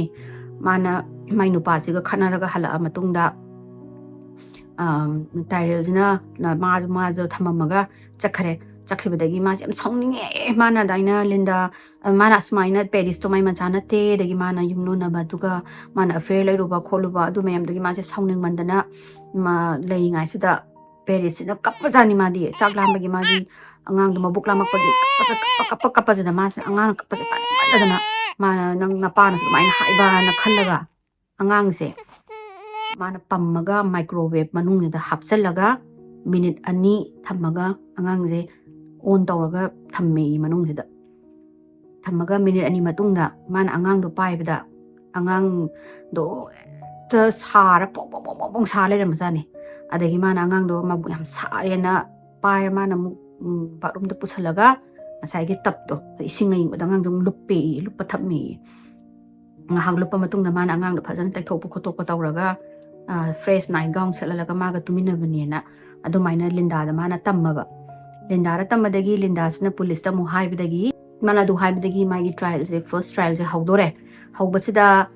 ꯃꯥꯅ ꯃꯥꯏ ꯅꯨꯄꯥꯁꯤꯒ ꯈꯠꯅꯔꯒ ꯍꯜꯂꯛꯑ ꯃꯇꯨꯡꯗ ꯇꯥꯏꯔꯦꯜꯁꯤꯅ ꯃꯥꯁꯨ ꯃꯥꯁꯨ ꯊꯝꯃꯝꯃꯒ ꯆꯠꯈ꯭ꯔꯦ꯫ ꯆꯠꯈꯤꯕꯗꯒꯤ ꯃꯥꯁꯦ ꯌꯥꯝ ꯁꯥꯎꯅꯤꯡꯉꯦ꯫ ꯃꯥꯅ ꯑꯗꯨꯃꯥꯏꯅ ꯂꯤꯟꯗꯥ, ꯃꯥꯅ ꯑꯁꯨꯃꯥꯏꯅ ꯄꯦꯔꯤꯁꯇꯣ ꯃꯥꯏ ꯃꯆꯥ ꯅꯠꯇꯦ, ꯑꯗꯒꯤ ꯃꯥꯅ ꯌꯨꯝ ꯂꯣꯟꯅꯕ, ꯑꯗꯨꯒ ꯃꯥꯅ ꯑꯐꯦꯌꯔ ꯂꯩꯔꯨꯕ ꯈꯣꯠꯂꯨꯕ ꯑꯗꯨ ꯃꯌꯥꯝꯗꯨꯒꯤ ꯃꯥꯁꯦ ꯁꯥꯎꯅꯤꯡꯃꯟꯗꯅ ꯃꯥ ꯂꯩꯔꯤꯉꯩꯁꯤꯗ ꯄꯦꯔꯤꯁꯁꯤꯅ ꯀꯞꯄꯖꯥꯠꯅꯤ꯫ ꯃꯥꯗꯤ ꯆꯥꯛ ꯂꯥꯝꯕꯒꯤ ꯃꯥꯗꯤ ꯑꯉꯥꯡꯗꯣ ꯃꯕꯨꯛ ꯂꯥꯝꯃꯛꯄꯒꯤ ꯀꯞꯄꯁꯦ, ꯀꯞꯄ, ꯀꯞꯄ, ꯀꯞꯄꯁꯤꯗ ꯃꯥꯁꯦ ꯑꯉꯥꯡꯅ ꯀꯞꯄꯁꯦ ꯇꯥꯅꯤꯡꯃꯟꯗꯗꯅ ꯃꯥꯅ, "ꯅꯪ ꯅꯄꯥꯅꯁꯨ ꯑꯗꯨꯃꯥꯏꯅ ꯍꯥꯏꯕꯅ" ꯈꯜꯂꯒ ꯑꯉꯥꯡꯁꯦ ꯃꯥꯅ ꯄꯝꯃꯒ ꯃꯥꯏꯀ꯭ꯔꯣꯋꯦꯕ ꯃꯅꯨꯡꯁꯤꯗ ꯍꯥꯞꯆꯜꯂꯒ ꯃꯤꯅꯤꯠ ꯑꯅꯤ ꯊꯝꯃꯒ ꯑꯉꯥꯡꯁꯦ ꯑꯣꯟ ꯇꯧꯔꯒ ꯊꯝꯃꯦ ꯃꯅꯨꯡꯁꯤꯗ꯫ ꯊꯝꯃꯒ ꯃꯤꯅꯤꯠ ꯑꯅꯤ ꯃꯇꯨꯡꯗ ꯃꯥꯅ ꯑꯉꯥꯡꯗꯣ ꯄꯥꯏꯕꯗ ꯑꯉꯥꯡꯗꯣ ꯍꯦꯛꯇ ꯁꯥꯔ ꯄꯣꯡ ꯄꯣꯡ ꯄꯣꯡ ꯄꯣꯡ ꯄꯣꯡ ꯁꯥ ꯂꯩꯔꯝꯕꯖꯥꯠꯅꯤ꯫ ꯑꯗꯒꯤ ꯃꯥꯅ ꯑꯉꯥꯡꯗꯣ ꯃꯕꯨꯛ ꯌꯥꯝ ꯁꯥꯔꯦꯅ ꯄꯥꯏꯔ ꯃꯥꯅ ꯑꯃꯨꯛ, ꯎꯝ, ꯕꯥꯠꯔꯨꯝꯗ ꯄꯨꯁꯜꯂꯒ ꯉꯁꯥꯏꯒꯤ ꯇꯞꯇꯣ, ꯏꯁꯤꯡ ꯑꯌꯤꯡꯕꯗ ꯑꯉꯥꯡꯁꯦ ꯑꯃꯨꯛ ꯂꯨꯞꯄꯦꯌꯦ, ꯂꯨꯞꯄ ꯊꯝꯃꯦꯌꯦ꯫ ꯉꯥꯏꯍꯥꯛ ꯂꯨꯞꯄ ꯃꯇꯨꯡꯗ ꯃꯥꯅ ꯑꯉꯥꯡꯗꯣ ꯐꯖꯅ ꯇꯩꯊꯣꯛꯄ ꯈꯣꯠꯇꯣꯛꯄ ꯇꯧꯔꯒ ꯐ꯭ꯔꯦꯁ ꯅꯥꯏꯠ ꯒꯥꯎꯟ ꯁꯦꯠꯍꯜꯂꯒ ꯃꯥꯒ ꯇꯨꯃꯤꯟꯅꯕꯅꯦꯅ ꯑꯗꯨꯃꯥꯏꯅ ꯂꯤꯟꯗꯥꯗ ꯃꯥꯅ ꯇꯝꯃꯕ꯫ ꯂꯤꯟꯗꯥꯗ ꯇꯝꯕꯗꯒꯤ ꯂꯤꯟꯗꯥꯁꯤꯅ ꯄꯨꯂꯤꯁꯇ ꯑꯃꯨꯛ ꯍꯥꯏꯕꯗꯒꯤ, ꯃꯥꯅ ꯑꯗꯨ ꯍꯥꯏꯕꯗꯒꯤ ꯃꯥꯒꯤ ꯇ꯭ꯔꯥꯏꯌꯦꯜꯁꯦ, ꯐꯥꯔꯁ ꯇ꯭ꯔꯥꯏꯌꯦꯜꯁꯦ ꯍꯧꯗꯣꯔꯦ꯫ ꯍꯧꯕꯁꯤꯗ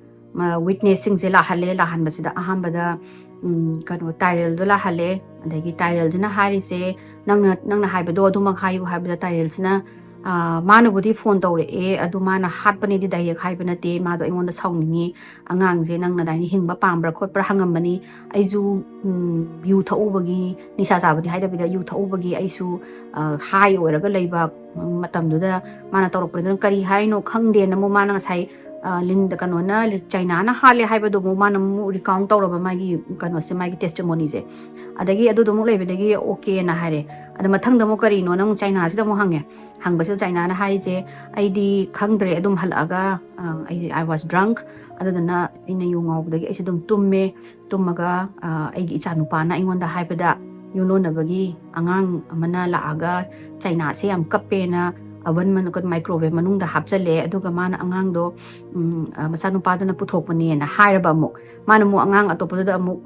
ꯋꯤꯠꯅꯦꯁꯁꯤꯡꯁꯦ ꯂꯥꯛꯍꯜꯂꯦ꯫ ꯂꯥꯛꯍꯟꯕꯁꯤꯗ ꯑꯍꯥꯟꯕꯗ ꯎꯝ, ꯀꯩꯅꯣ, ꯇꯥꯏꯔꯦꯜꯗꯣ ꯂꯥꯛꯍꯜꯂꯦ꯫ ꯑꯗꯒꯤ ꯇꯥꯏꯔꯦꯜꯗꯨꯅ ꯍꯥꯏꯔꯤꯁꯦ, "ꯅꯪꯅ, ꯅꯪꯅ ꯍꯥꯏꯕꯗꯣ ꯑꯗꯨꯃꯛ ꯍꯥꯏꯌꯨ" ꯍꯥꯏꯕꯗ ꯇꯥꯏꯔꯦꯜꯁꯤꯅ, ꯑ, ꯃꯥꯅꯕꯨꯗꯤ ꯐꯣꯟ ꯇꯧꯔꯛꯑꯦ, ꯑꯗꯨ ꯃꯥꯅ ꯍꯥꯠꯄꯅꯦꯗꯤ ꯗꯥꯏꯔꯦꯛ ꯍꯥꯏꯕ ꯅꯠꯇꯦ, ꯃꯥꯗꯣ ꯑꯩꯉꯣꯟꯗ ꯁꯥꯎꯅꯤꯡꯉꯤ, ꯑꯉꯥꯡꯁꯦ ꯅꯪꯅ ꯑꯗꯥꯏꯅ ꯍꯤꯡꯕ ꯄꯥꯝꯕ꯭ꯔꯥ ꯈꯣꯠꯄ꯭ꯔꯥ ꯍꯪꯉꯝꯕꯅꯤ꯫ ꯑꯩꯁꯨ ꯎꯝ, ꯌꯨ ꯊꯛꯎꯕꯒꯤ, ꯅꯤꯁꯥ ꯆꯥꯕꯗꯤ ꯍꯥꯏꯗꯕꯤꯗ ꯌꯨ ꯊꯛꯎꯕꯒꯤ ꯑꯩꯁꯨ, ꯑ, ꯍꯥꯏ ꯑꯣꯏꯔꯒ ꯂꯩꯕ ꯃꯇꯝꯗꯨꯗ ꯃꯥꯅ ꯇꯧꯔꯛꯄꯅꯤꯗꯅ ꯀꯔꯤ ꯍꯥꯏꯅꯣ ꯈꯪꯗꯦꯅ ꯑꯃꯨꯛ ꯃꯥꯅ ꯉꯁꯥꯏ, ꯑ, ꯂꯤꯟꯗ, ꯀꯩꯅꯣꯅ, ꯆꯩꯅꯥꯅ ꯍꯥꯠꯂꯦ ꯍꯥꯏꯕꯗꯣ ꯑꯃꯨꯛ ꯃꯥꯅ ꯑꯃꯨꯛ ꯔꯤꯀꯥꯎꯟ ꯇꯧꯔꯕ ꯃꯥꯒꯤ ꯀꯩꯅꯣꯁꯦ, ꯃꯥꯒꯤ ꯇꯦꯁꯇꯤꯃꯣꯅꯤꯁꯦ꯫ ꯑꯗꯒꯤ ꯑꯗꯨꯗꯣ ꯑꯃꯨꯛ ꯂꯩꯕꯗꯒꯤ ꯑꯣꯀꯦꯅ ꯍꯥꯏꯔꯦ꯫ ꯑꯗ ꯃꯊꯪꯗ ꯑꯃꯨꯛ ꯀꯔꯤꯅꯣꯅ ꯑꯃꯨꯛ ꯆꯩꯅꯥꯁꯤꯗ ꯑꯃꯨꯛ ꯍꯪꯉꯦ꯫ ꯍꯪꯕꯁꯤꯗ ꯆꯩꯅꯥꯅ ꯍꯥꯏꯁꯦ, "ꯑꯩꯗꯤ ꯈꯪꯗ꯭ꯔꯦ, ꯑꯗꯨꯝ ꯍꯜꯂꯛꯑꯒ, ꯑ, ꯑꯩꯁꯦ, I was drunk, ꯑꯗꯨꯗꯨꯅ ꯑꯩꯅ ꯌꯨ ꯉꯥꯎꯕꯗꯒꯤ ꯑꯩꯁꯦ ꯑꯗꯨꯝ ꯇꯨꯝꯃꯦ, ꯇꯨꯝꯃꯒ, ꯑ, ꯑꯩꯒꯤ ꯏꯆꯥꯅꯨꯄꯥꯅ ꯑꯩꯉꯣꯟꯗ ꯍꯥꯏꯕꯗ ꯌꯨꯝꯂꯣꯟꯅꯕꯒꯤ ꯑꯉꯥꯡ ꯑꯃꯅ ꯂꯥꯛꯑꯒ ꯆꯩꯅꯥꯁꯦ ꯌꯥꯝ ꯀꯞꯄꯦꯅ ꯑꯚꯟ ꯃꯅꯨꯡ, ꯃꯥꯏꯀ꯭ꯔꯣꯋꯦꯚ ꯃꯅꯨꯡꯗ ꯍꯥꯞꯆꯜꯂꯦ, ꯑꯗꯨꯒ ꯃꯥꯅ ꯑꯉꯥꯡꯗꯣ, ꯎꯝ, ꯑ, ꯃꯆꯥꯅꯨꯄꯥꯗꯨꯅ ꯄꯨꯊꯣꯛꯄꯅꯦꯅ" ꯍꯥꯏꯔꯕ ꯑꯃꯨꯛ꯫ ꯃꯥꯅ ꯑꯃꯨꯛ ꯑꯉꯥꯡ ꯑꯇꯣꯞꯄꯗꯨꯗ ꯑꯃꯨꯛ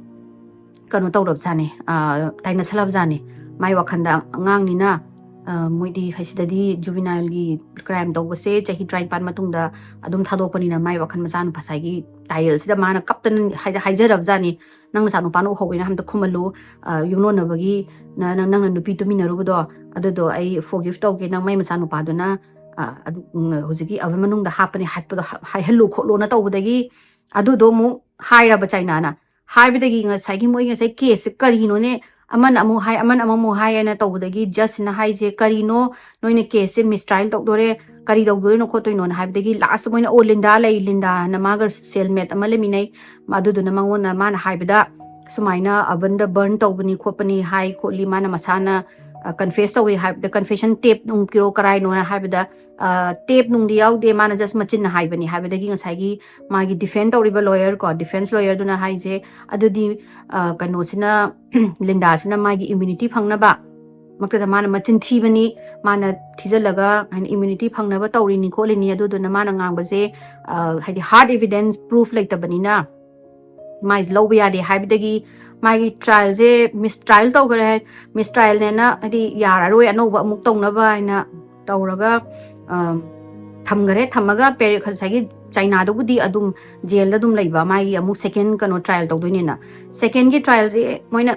ꯀꯩꯅꯣ ꯇꯧꯔꯕꯖꯥꯠꯅꯤ, ꯑ, ꯇꯥꯏꯅꯁꯜꯂꯕꯖꯥꯠꯅꯤ꯫ ꯃꯥꯏ ꯋꯥꯈꯜꯗ ꯑꯉꯥꯡꯅꯤꯅ, ꯑ, ꯃꯣꯏꯗꯤ ꯍꯥꯏꯁꯤꯗꯗꯤ ꯖꯨꯕꯤꯅꯥꯏꯜꯒꯤ ꯀ꯭ꯔꯥꯏꯝ ꯇꯧꯕꯁꯦ ꯆꯍꯤ ꯇꯔꯥꯅꯤꯄꯥꯟ ꯃꯇꯨꯡꯗ ꯑꯗꯨꯝ ꯊꯥꯗꯣꯛꯄꯅꯤꯅ ꯃꯥꯏ ꯋꯥꯈꯜ ꯃꯆꯥꯅꯨꯄꯥ ꯉꯁꯥꯏꯒꯤ ꯇꯥꯏꯔꯦꯜꯁꯤꯗ ꯃꯥꯅ ꯀꯞꯇꯅ ꯍꯥꯏ-, ꯍꯥꯏꯖꯔꯕꯖꯥꯠꯅꯤ, "ꯅꯪ ꯅꯆꯥꯅꯨꯄꯥꯅ ꯎꯍꯧꯋꯦꯅ ꯑꯝꯇ ꯈꯨꯝꯍꯜꯂꯨ, ꯑ, ꯌꯨꯝꯂꯣꯟꯅꯕꯒꯤ ꯅ-, ꯅꯪ, ꯅꯪꯅ ꯅꯨꯄꯤ ꯇꯨꯃꯤꯟꯅꯔꯨꯕꯗꯣ ꯑꯗꯨꯗꯣ ꯑꯩ ꯐꯣꯔꯒꯤꯐ ꯇꯧꯒꯦ, ꯅꯪ ꯃꯥꯏ ꯃꯆꯥꯅꯨꯄꯥꯗꯨꯅ, ꯑ, ꯑꯗꯨ, ꯎꯝ, ꯍꯧꯖꯤꯛꯀꯤ ꯑꯚꯟ ꯃꯅꯨꯡꯗ ꯍꯥꯞꯄꯅꯤ ꯍꯥꯏꯕꯗꯣ ꯍꯥ-, ꯍꯥꯏꯍꯜꯂꯨ ꯈꯣꯠꯂꯣꯅ" ꯇꯧꯕꯗꯒꯤ ꯑꯗꯨꯗꯣ ꯑꯃꯨꯛ ꯍꯥꯏꯔꯕ ꯆꯩꯅꯥꯅ꯫ ꯍꯥꯏꯕꯗꯒꯤ ꯉꯁꯥꯏꯒꯤ ꯃꯣꯏ ꯉꯁꯥꯏ ꯀꯦꯁꯁꯦ ꯀꯔꯤꯅꯣꯅꯦ, ꯑꯃꯅ ꯑꯃꯨꯛ ꯍꯥꯏ, ꯑꯃꯅ ꯑꯃꯃꯨꯛ ꯍꯥꯏ ꯍꯥꯏꯅ ꯇꯧꯕꯗꯒꯤ ꯖꯁꯁꯤꯅ ꯍꯥꯏꯁꯦ, "ꯀꯔꯤꯅꯣ, ꯅꯣꯏꯅ ꯀꯦꯁꯁꯦ ꯃꯤꯁꯇ꯭ꯔꯥꯏꯜ ꯇꯧꯗꯣꯔꯦ, ꯀꯔꯤ ꯇꯧꯗꯣꯏꯅꯣ ꯈꯣꯠꯇꯣꯏꯅꯣꯅ" ꯍꯥꯏꯕꯗꯒꯤ ꯂꯥꯁ ꯃꯣꯏꯅ, "ꯑꯣ, ꯂꯤꯟꯗꯥ ꯂꯩ, ꯂꯤꯟꯗꯥꯅ ꯃꯥꯒ ꯁꯦꯜꯃꯦꯠ ꯑꯃ ꯂꯩꯃꯤꯟꯅꯩ, ꯑꯗꯨꯗꯨꯅ ꯃꯉꯣꯟꯗ ꯃꯥꯅ ꯍꯥꯏꯕꯗ ꯁꯨꯃꯥꯏꯅ ꯑꯚꯟꯗ ꯕꯔꯟ ꯇꯧꯕꯅꯤ ꯈꯣꯠꯄꯅꯤ ꯍꯥꯏ ꯈꯣꯠꯂꯤ, ꯃꯥꯅ ꯃꯁꯥꯅ, ꯑ, ꯀꯟꯐꯦꯁ ꯇꯧꯋꯤ" ꯍꯥꯏꯕꯗ, "ꯀꯟꯐꯦꯁꯟ ꯇꯦꯞ ꯅꯨꯡ ꯄꯤꯔꯣ ꯀꯔꯥꯏꯅꯣꯅ" ꯍꯥꯏꯕꯗ, ꯑ, ꯇꯦꯞ ꯅꯨꯡꯗꯤ ꯌꯥꯎꯗꯦ, ꯃꯥꯅ ꯖꯁ ꯃꯆꯤꯟꯅ ꯍꯥꯏꯕꯅꯤ ꯍꯥꯏꯕꯗꯒꯤ ꯉꯁꯥꯏꯒꯤ ꯃꯥꯒꯤ ꯗꯤꯐꯦꯟ ꯇꯧꯔꯤꯕ ꯂꯣꯌꯔ ꯀꯣ, ꯗꯤꯐꯦꯟꯁ ꯂꯣꯌꯔꯗꯨꯅ ꯍꯥꯏꯁꯦ, "ꯑꯗꯨꯗꯤ, ꯑ, ꯀꯩꯅꯣꯁꯤꯅ, ꯂꯤꯟꯗꯥꯁꯤꯅ ꯃꯥꯒꯤ ꯏꯝꯌꯨꯅꯤꯇꯤ ꯐꯪꯅꯕ ꯃꯛꯇꯗ ꯃꯥꯅ ꯃꯆꯤꯟ ꯊꯤꯕꯅꯤ, ꯃꯥꯅ ꯊꯤꯖꯤꯜꯂꯒ ꯍꯥꯏꯅ ꯏꯝꯌꯨꯅꯤꯇꯤ ꯐꯪꯅꯕ ꯇꯧꯔꯤꯅꯤ ꯈꯣꯠꯂꯤꯅꯤ, ꯑꯗꯨꯗꯨꯅ ꯃꯥꯅ ꯉꯥꯡꯕꯁꯦ, ꯑ, ꯍꯥꯏꯗꯤ ꯍꯥꯔꯗ ꯑꯦꯚꯤꯗꯦꯟꯁ ꯄ꯭ꯔꯨꯐ ꯂꯩꯇꯕꯅꯤꯅ ꯃꯥꯏꯁꯦ ꯂꯧꯕ ꯌꯥꯗꯦ ꯍꯥꯏꯕꯗꯒꯤ ꯃꯥꯒꯤ ꯇ꯭ꯔꯥꯏꯜꯁꯦ ꯃꯤꯁ ꯇ꯭ꯔꯥꯏꯜ ꯇꯧꯈ꯭ꯔꯦ ꯍꯥꯏ꯫ ꯃꯤꯁ ꯇ꯭ꯔꯥꯏꯜꯅꯦꯅ ꯍꯥꯏꯗꯤ ꯌꯥꯔꯔꯣꯏ, ꯑꯅꯧꯕ ꯑꯃꯨꯛ ꯇꯧꯅꯕ ꯍꯥꯏꯅ ꯇꯧꯔꯒ, ꯑ, ꯊꯝꯈꯔꯦ꯫ ꯊꯝꯃꯒ ꯄꯦꯔꯦ-, ꯉꯁꯥꯏꯒꯤ ꯆꯥꯏꯅꯥꯗꯨꯕꯨꯗꯤ ꯑꯗꯨꯝ ꯖꯦꯜꯗ ꯑꯗꯨꯝ ꯂꯩꯕ, ꯃꯥꯒꯤ ꯑꯃꯨꯛ ꯁꯦꯀꯦꯟ ꯀꯩꯅꯣ ꯇ꯭ꯔꯥꯏꯜ ꯇꯧꯗꯣꯏꯅꯦꯅ꯫ ꯁꯦꯀꯦꯟꯒꯤ ꯇ꯭ꯔꯥꯏꯜꯁꯦ ꯃꯣꯏꯅ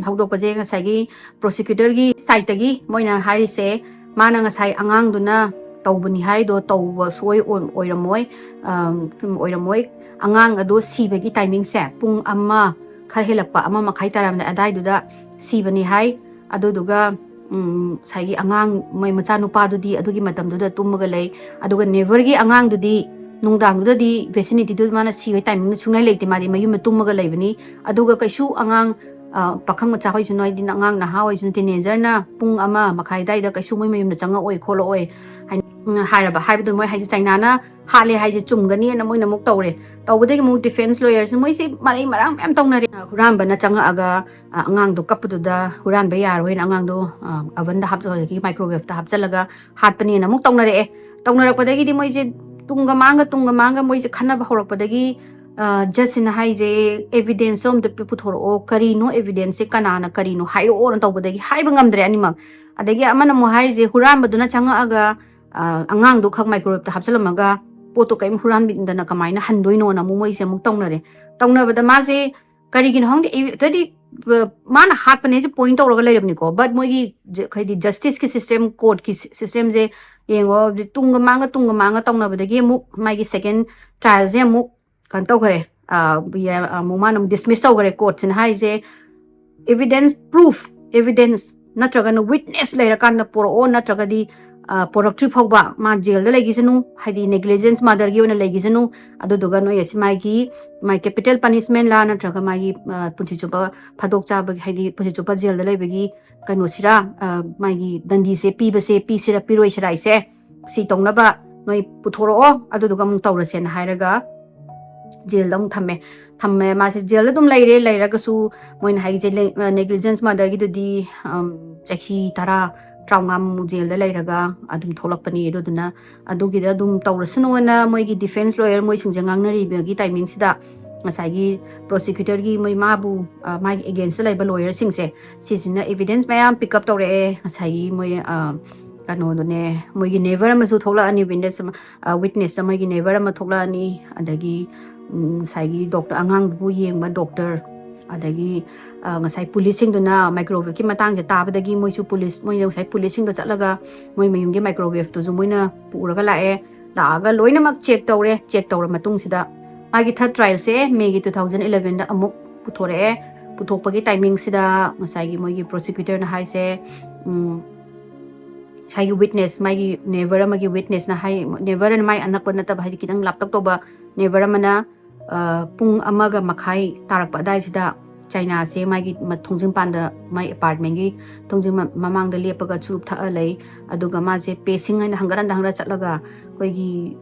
ꯍꯧꯗꯣꯛꯄꯁꯦ ꯉꯁꯥꯏꯒꯤ ꯄ꯭ꯔꯣꯁꯤꯀ꯭ꯌꯨꯇꯔꯒꯤ ꯁꯥꯏꯠꯇꯒꯤ ꯃꯣꯏꯅ ꯍꯥꯏꯔꯤꯁꯦ, ꯃꯥꯅ ꯉꯁꯥꯏ ꯑꯉꯥꯡꯗꯨꯅ ꯇꯧꯕꯅꯤ ꯍꯥꯏꯔꯤꯗꯣ ꯇꯧꯕ ꯁꯨꯡꯑꯣꯏ ꯑꯣꯏ-, ꯑꯣꯏꯔꯝꯃꯣꯏ, ꯑꯝ, ꯑꯣꯏꯔꯝꯃꯣꯏ꯫ ꯑꯉꯥꯡ ꯑꯗꯣ ꯁꯤꯕꯒꯤ ꯇꯥꯏꯃꯤꯡꯁꯦ ꯄꯨꯡ ꯑꯃ ꯈꯔ ꯍꯦꯜꯂꯛꯄ, ꯑꯃ ꯃꯈꯥꯏ ꯇꯥꯔꯝꯗꯥꯏ ꯑꯗꯥꯏꯗꯨꯗ ꯁꯤꯕꯅꯤ ꯍꯥꯏ꯫ ꯑꯗꯨꯗꯨꯒ, ꯎꯝ, ꯉꯁꯥꯏꯒꯤ ꯑꯉꯥꯡ, ꯃꯣꯏ ꯃꯆꯥꯅꯨꯄꯥꯗꯨꯗꯤ ꯑꯗꯨꯒꯤ ꯃꯇꯝꯗꯨꯗ ꯇꯨꯝꯃꯒ ꯂꯩ꯫ ꯑꯗꯨꯒ ꯅꯦꯕꯔꯒꯤ ꯑꯉꯥꯡꯗꯨꯗꯤ ꯅꯨꯡꯗꯥꯡꯗꯨꯗꯗꯤ ꯚꯦꯁꯤꯅꯤꯇꯤꯗꯨꯗ ꯃꯥꯅ ꯁꯤꯕꯒꯤ ꯇꯥꯏꯃꯤꯡꯗ ꯁꯨꯡꯂꯩ ꯂꯩꯇꯦ, ꯃꯥꯗꯤ ꯃꯌꯨꯝꯗ ꯇꯨꯝꯃꯒ ꯂꯩꯕꯅꯤ꯫ ꯑꯗꯨꯒ ꯀꯩꯁꯨ ꯑꯉꯥꯡ, ꯑ, ꯄꯥꯈꯪ ꯃꯆꯥ ꯍꯣꯏꯁꯨꯅ, ꯍꯥꯏꯗꯤ ꯑꯉꯥꯡ ꯅꯍꯥ ꯑꯣꯏꯁꯨꯅ, ꯇꯤꯅꯦꯖꯔꯅ ꯄꯨꯡ ꯑꯃ ꯃꯈꯥꯏ ꯑꯗꯥꯏꯗ ꯀꯩꯁꯨ ꯃꯣꯏ ꯃꯌꯨꯝꯗ ꯆꯪꯉꯛꯑꯣꯏ ꯈꯣꯠꯂꯛꯑꯣꯏ ꯍꯥꯏꯅ, ꯎꯝ, ꯍꯥꯏꯔꯕ꯫ ꯍꯥꯏꯕꯗꯨ ꯃꯣꯏ ꯍꯥꯏꯁꯦ ꯆꯥꯏꯅꯥꯅ ꯍꯥꯠꯂꯦ ꯍꯥꯏꯁꯦ ꯆꯨꯝꯒꯅꯤꯅ ꯃꯣꯏꯅ ꯑꯃꯨꯛ ꯇꯧꯔꯦ꯫ ꯇꯧꯕꯗꯒꯤ ꯑꯃꯨꯛ ꯗꯤꯐꯦꯟꯁ ꯂꯣꯌꯔꯁꯦ ꯃꯣꯏꯁꯦ ꯃꯔꯩ ꯃꯔꯥꯡ ꯃꯌꯥꯝ ꯇꯧꯅꯔꯦ꯫ ꯑ, ꯍꯨꯔꯥꯟꯕꯅ ꯆꯪꯉꯛꯑꯒ, ꯑ, ꯑꯉꯥꯡꯗꯣ ꯀꯞꯄꯗꯨꯗ ꯍꯨꯔꯥꯟꯕ ꯌꯥꯔꯣꯏꯅ ꯑꯉꯥꯡꯗꯣ, ꯑ, ovenꯗ ꯍꯥꯞꯆꯜꯂꯒ, microwaveꯇ ꯍꯥꯞꯆꯜꯂꯒ ꯍꯥꯠꯄꯅꯦꯅ ꯑꯃꯨꯛ ꯇꯧꯅꯔꯛꯑꯦ꯫ ꯇꯧꯅꯔꯛꯄꯗꯒꯤꯗꯤ ꯃꯣꯏꯁꯦ ꯇꯨꯡꯒ ꯃꯥꯡꯒ, ꯇꯨꯡꯒ ꯃꯥꯡꯒ ꯃꯣꯏꯁꯦ ꯈꯟꯅꯕ ꯍꯧꯔꯛꯄꯗꯒꯤ, ꯑ, ꯖꯁꯁꯤꯅ ꯍꯥꯏꯁꯦ, "ꯑꯦꯚꯤꯗꯦꯟꯁꯁꯨ ꯑꯝꯇ ꯄꯤ-, ꯄꯨꯊꯣꯔꯛꯑꯣ, ꯀꯔꯤꯅꯣ ꯑꯦꯚꯤꯗꯦꯟꯁꯁꯦ, ꯀꯅꯥꯅ ꯀꯔꯤꯅꯣ ꯍꯥꯏꯔꯛꯑꯣꯅ" ꯇꯧꯕꯗꯒꯤ ꯍꯥꯏꯕ ꯉꯝꯗ꯭ꯔꯦ ꯑꯅꯤꯃꯛ꯫ ꯑꯗꯒꯤ ꯑꯃꯅ ꯑꯃꯨꯛ ꯍꯥꯏꯔꯤꯁꯦ, ꯍꯨꯔꯥꯟꯕꯗꯨꯅ ꯆꯪꯉꯛꯑꯒ, ꯑ, ꯑꯉꯥꯡꯗꯣ ꯈꯛ microwaveꯇ ꯍꯥꯞꯆꯜꯂꯝꯃꯒ ꯄꯣꯠꯇꯣ ꯀꯔꯤꯝ ꯍꯨꯔꯥꯟꯕꯤꯗꯅ ꯀꯃꯥꯏꯅ ꯍꯟꯗꯣꯏꯅꯣꯅ ꯑꯃꯨꯛ ꯃꯣꯏꯁꯦ ꯑꯃꯨꯛ ꯇꯧꯅꯔꯦ꯫ ꯇꯧꯅꯕꯗ ꯃꯥꯁꯦ ꯀꯔꯤꯒꯤꯅꯣ ꯈꯪꯗꯦ, ꯏ-, ꯑꯗꯩꯗꯤ, ꯑ, ꯃꯥꯅ ꯍꯥꯠꯄꯅꯦꯁꯦ ꯄꯣꯏꯟ ꯇꯧꯔꯒ ꯂꯩꯔꯕꯅꯤꯀꯣ, but ꯃꯣꯏꯒꯤ ꯖ-, ꯍꯥꯏꯗꯤ ꯖꯁꯇꯤꯁꯀꯤ ꯁꯤꯁꯇꯦꯝ, ꯀꯣꯔꯠꯀꯤ ꯁꯤ-, ꯁꯤꯁꯇꯦꯝꯁꯦ ꯌꯦꯡꯉꯣ, ꯍꯧꯖꯤꯛ ꯇꯨꯡꯒ ꯃꯥꯡꯒ, ꯇꯨꯡꯒ ꯃꯥꯡꯒ ꯇꯧꯅꯕꯗꯒꯤ ꯑꯃꯨꯛ ꯃꯥꯒꯤ ꯁꯦꯀꯦꯟ ꯇ꯭ꯔꯥꯏꯜꯁꯦ ꯑꯃꯨꯛ ꯀꯩꯅꯣ ꯇꯧꯈ꯭ꯔꯦ, ꯑ, ꯌꯥ-, ꯑꯃꯨꯛ ꯃꯥꯅ ꯑꯃꯨꯛ ꯗꯤꯁꯃꯤꯁ ꯇꯧꯈ꯭ꯔꯦ ꯀꯣꯔꯠꯁꯤꯅ ꯍꯥꯏꯁꯦ꯫ ꯑꯦꯚꯤꯗꯦꯟꯁ, ꯄ꯭ꯔꯨꯐ, ꯑꯦꯚꯤꯗꯦꯟꯁ ꯅꯠꯇ꯭ꯔꯒꯅ ꯋꯤꯠꯅꯦꯁ ꯂꯩꯔꯀꯥꯟꯗ ꯄꯣꯔꯛꯑꯣ, ꯅꯠꯇ꯭ꯔꯒꯗꯤ, ꯑ, ꯄꯣꯔꯛꯇ꯭ꯔꯤ ꯐꯥꯎꯕ ꯃꯥ ꯖꯦꯜꯗ ꯂꯩꯈꯤꯁꯅꯨ, ꯍꯥꯏꯗꯤ ꯅꯦꯒ꯭ꯂꯤꯖꯦꯟꯁ ꯃꯥꯗꯔꯒꯤ ꯑꯣꯏꯅ ꯂꯩꯈꯤꯁꯅꯨ꯫ ꯑꯗꯨꯗꯨꯒ ꯅꯣꯏ ꯑꯁꯤ ꯃꯥꯒꯤ, ꯃꯥꯒꯤ ꯀꯦꯄꯤꯇꯦꯜ ꯄꯅꯤꯁꯃꯦꯟꯂꯥ ꯅꯠꯇ꯭ꯔꯒ ꯃꯥꯒꯤ, ꯑ, ꯄꯨꯟꯁꯤ ꯆꯨꯞꯄ ꯐꯥꯗꯣꯛ ꯆꯥꯕꯒꯤ, ꯍꯥꯏꯗꯤ ꯄꯨꯟꯁꯤ ꯆꯨꯞꯄ ꯖꯦꯜꯗ ꯂꯩꯕꯒꯤ ꯀꯩꯅꯣꯁꯤꯔꯥ, ꯑ, ꯃꯥꯒꯤ ꯗꯟꯗꯤꯁꯦ ꯄꯤꯕꯁꯦ, ꯄꯤꯁꯤꯔꯥ ꯄꯤꯔꯣꯏꯁꯤꯔꯥ ꯍꯥꯏꯁꯦ, ꯁꯤ ꯇꯧꯅꯕ ꯅꯣꯏ ꯄꯨꯊꯣꯔꯛꯑꯣ, ꯑꯗꯨꯗꯨꯒ ꯑꯃꯨꯛ ꯇꯧꯔꯁꯦꯅ ꯍꯥꯏꯔꯒ ꯖꯦꯜꯗ ꯑꯃꯨꯛ ꯊꯝꯃꯦ꯫ ꯊꯝꯃꯦ, ꯃꯥꯁꯦ ꯖꯦꯜꯗ ꯑꯗꯨꯝ ꯂꯩꯔꯦ꯫ ꯂꯩꯔꯒꯁꯨ ꯃꯣꯏꯅ ꯍꯥꯏꯁꯦ, ꯂꯦ-, ꯑ, ꯅꯦꯒ꯭ꯂꯤꯖꯦꯟꯁ ꯃꯥꯗꯔꯒꯤꯗꯨꯗꯤ, ꯑꯝ, ꯆꯍꯤ ꯇꯔꯥ, ꯇꯔꯥꯃꯉꯥꯃꯨꯛ ꯖꯦꯜꯗ ꯂꯩꯔꯒ ꯑꯗꯨꯝ ꯊꯣꯛꯂꯛꯄꯅꯤ꯫ ꯑꯗꯨꯗꯨꯅ ꯑꯗꯨꯒꯤꯗ ꯑꯗꯨꯝ ꯇꯧꯔꯁꯅꯨꯅ ꯃꯣꯏꯒꯤ ꯗꯤꯐꯦꯟꯁ ꯂꯣꯌꯔ ꯃꯣꯏꯁꯤꯡꯁꯦ ꯉꯥꯡꯅꯔꯤꯕꯒꯤ ꯇꯥꯏꯃꯤꯡꯁꯤꯗ ꯉꯁꯥꯏꯒꯤ ꯄ꯭ꯔꯣꯁꯤꯀ꯭ꯌꯨꯇꯔꯒꯤ ꯃꯣꯏ ꯃꯥꯕꯨ, ꯑ, ꯃꯥꯒꯤ ꯑꯦꯒꯦꯟꯁꯇ ꯂꯩꯕ ꯂꯣꯌꯔꯁꯤꯡꯁꯦ, ꯁꯤꯁꯤꯅ ꯑꯦꯚꯤꯗꯦꯟꯁ ꯃꯌꯥꯝ ꯄꯤꯛ ꯑꯞ ꯇꯧꯔꯛꯑꯦ꯫ ꯉꯁꯥꯏꯒꯤ ꯃꯣꯏ, ꯑ, ꯀꯩꯅꯣꯗꯨꯅꯦ, ꯃꯣꯏꯒꯤ ꯅꯦꯕꯔ ꯑꯃꯁꯨ ꯊꯣꯛꯂꯛꯑꯅꯤ, ꯋꯤꯠꯅꯦꯁ ꯑꯃ, ꯑ, ꯋꯤꯠꯅꯦꯁ ꯑꯃꯒꯤ ꯅꯦꯕꯔ ꯑꯃ ꯊꯣꯛꯂꯛꯑꯅꯤ, ꯑꯗꯒꯤ, ꯎꯝ, ꯉꯁꯥꯏꯒꯤ ꯗꯣꯛꯇꯔ, ꯑꯉꯥꯡꯗꯨꯕꯨ ꯌꯦꯡꯕ ꯗꯣꯛꯇꯔ, ꯑꯗꯒꯤ, ꯑ, ꯉꯁꯥꯏ ꯄꯨꯂꯤꯁꯁꯤꯡꯗꯨꯅ ꯃꯥꯏꯀ꯭ꯔꯣꯋꯦꯞꯀꯤ ꯃꯇꯥꯡꯁꯦ ꯇꯥꯕꯗꯒꯤ ꯃꯣꯏꯁꯨ ꯄꯨꯂꯤꯁ, ꯃꯣꯏꯅ ꯉꯁꯥꯏ ꯄꯨꯂꯤꯁꯁꯤꯡꯗꯣ ꯆꯠꯂꯒ ꯃꯣꯏ ꯃꯌꯨꯝꯒꯤ ꯃꯥꯏꯀ꯭ꯔꯣꯋꯦꯞꯇꯨꯁꯨ ꯃꯣꯏꯅ ꯄꯨꯔꯒ ꯂꯥꯛꯑꯦ꯫ ꯂꯥꯛꯑꯒ ꯂꯣꯏꯅꯃꯛ ꯆꯦꯛ ꯇꯧꯔꯦ꯫ ꯆꯦꯛ ꯇꯧꯔ ꯃꯇꯨꯡꯁꯤꯗ ꯃꯥꯒꯤ ꯊꯥꯔꯠ ꯇ꯭ꯔꯥꯏꯜꯁꯦ ꯃꯦꯒꯤ ꯇꯨ ꯊꯥꯎꯖꯟ ꯏꯂꯚꯦꯟꯗ ꯑꯃꯨꯛ ꯄꯨꯊꯣꯔꯛꯑꯦ꯫ ꯄꯨꯊꯣꯛꯄꯒꯤ ꯇꯥꯏꯃꯤꯡꯁꯤꯗ ꯉꯁꯥꯏꯒꯤ ꯃꯣꯏꯒꯤ ꯄ꯭ꯔꯣꯁꯤꯀ꯭ꯌꯨꯇꯔꯅ ꯍꯥꯏꯁꯦ, ꯎꯝ, ꯉꯁꯥꯏꯒꯤ ꯋꯤꯠꯅꯦꯁ, ꯃꯥꯒꯤ ꯅꯦꯕꯔ ꯑꯃꯒꯤ ꯋꯤꯠꯅꯦꯁꯅ ꯍꯥꯏ, ꯅꯦꯕꯔ ꯑꯃ ꯃꯥꯏ ꯑꯅꯛꯄ ꯅꯠꯇꯕ, ꯍꯥꯏꯗꯤ ꯈꯤꯇꯪ ꯂꯥꯞꯇꯛ ꯇꯧꯕ ꯅꯦꯕꯔ ꯑꯃꯅ, ꯑ, ꯄꯨꯡ ꯑꯃꯒ ꯃꯈꯥꯏ ꯇꯥꯔꯛꯄ ꯑꯗꯥꯏꯁꯤꯗ ꯆꯥꯏꯅꯥꯁꯦ ꯃꯥꯒꯤ ꯃ-, ꯊꯣꯡꯖꯤꯟ ꯃꯄꯥꯟꯗ, ꯃꯥꯏ ꯑꯦꯄꯥꯔꯠꯃꯦꯟꯒꯤ ꯊꯣꯡꯖꯤꯟ ꯃ-, ꯃꯃꯥꯡꯗ ꯂꯦꯞꯄꯒ ꯆꯨꯔꯨꯞ ꯊꯛꯑ ꯂꯩ꯫ ꯑꯗꯨꯒ ꯃꯥꯁꯦ ꯄꯦꯁꯤꯡ ꯍꯥꯏꯅ ꯍꯪꯒꯠ ꯍꯟꯗ ꯍꯪꯒꯠ ꯆꯠꯂꯒ ꯑꯩꯈꯣꯏꯒꯤ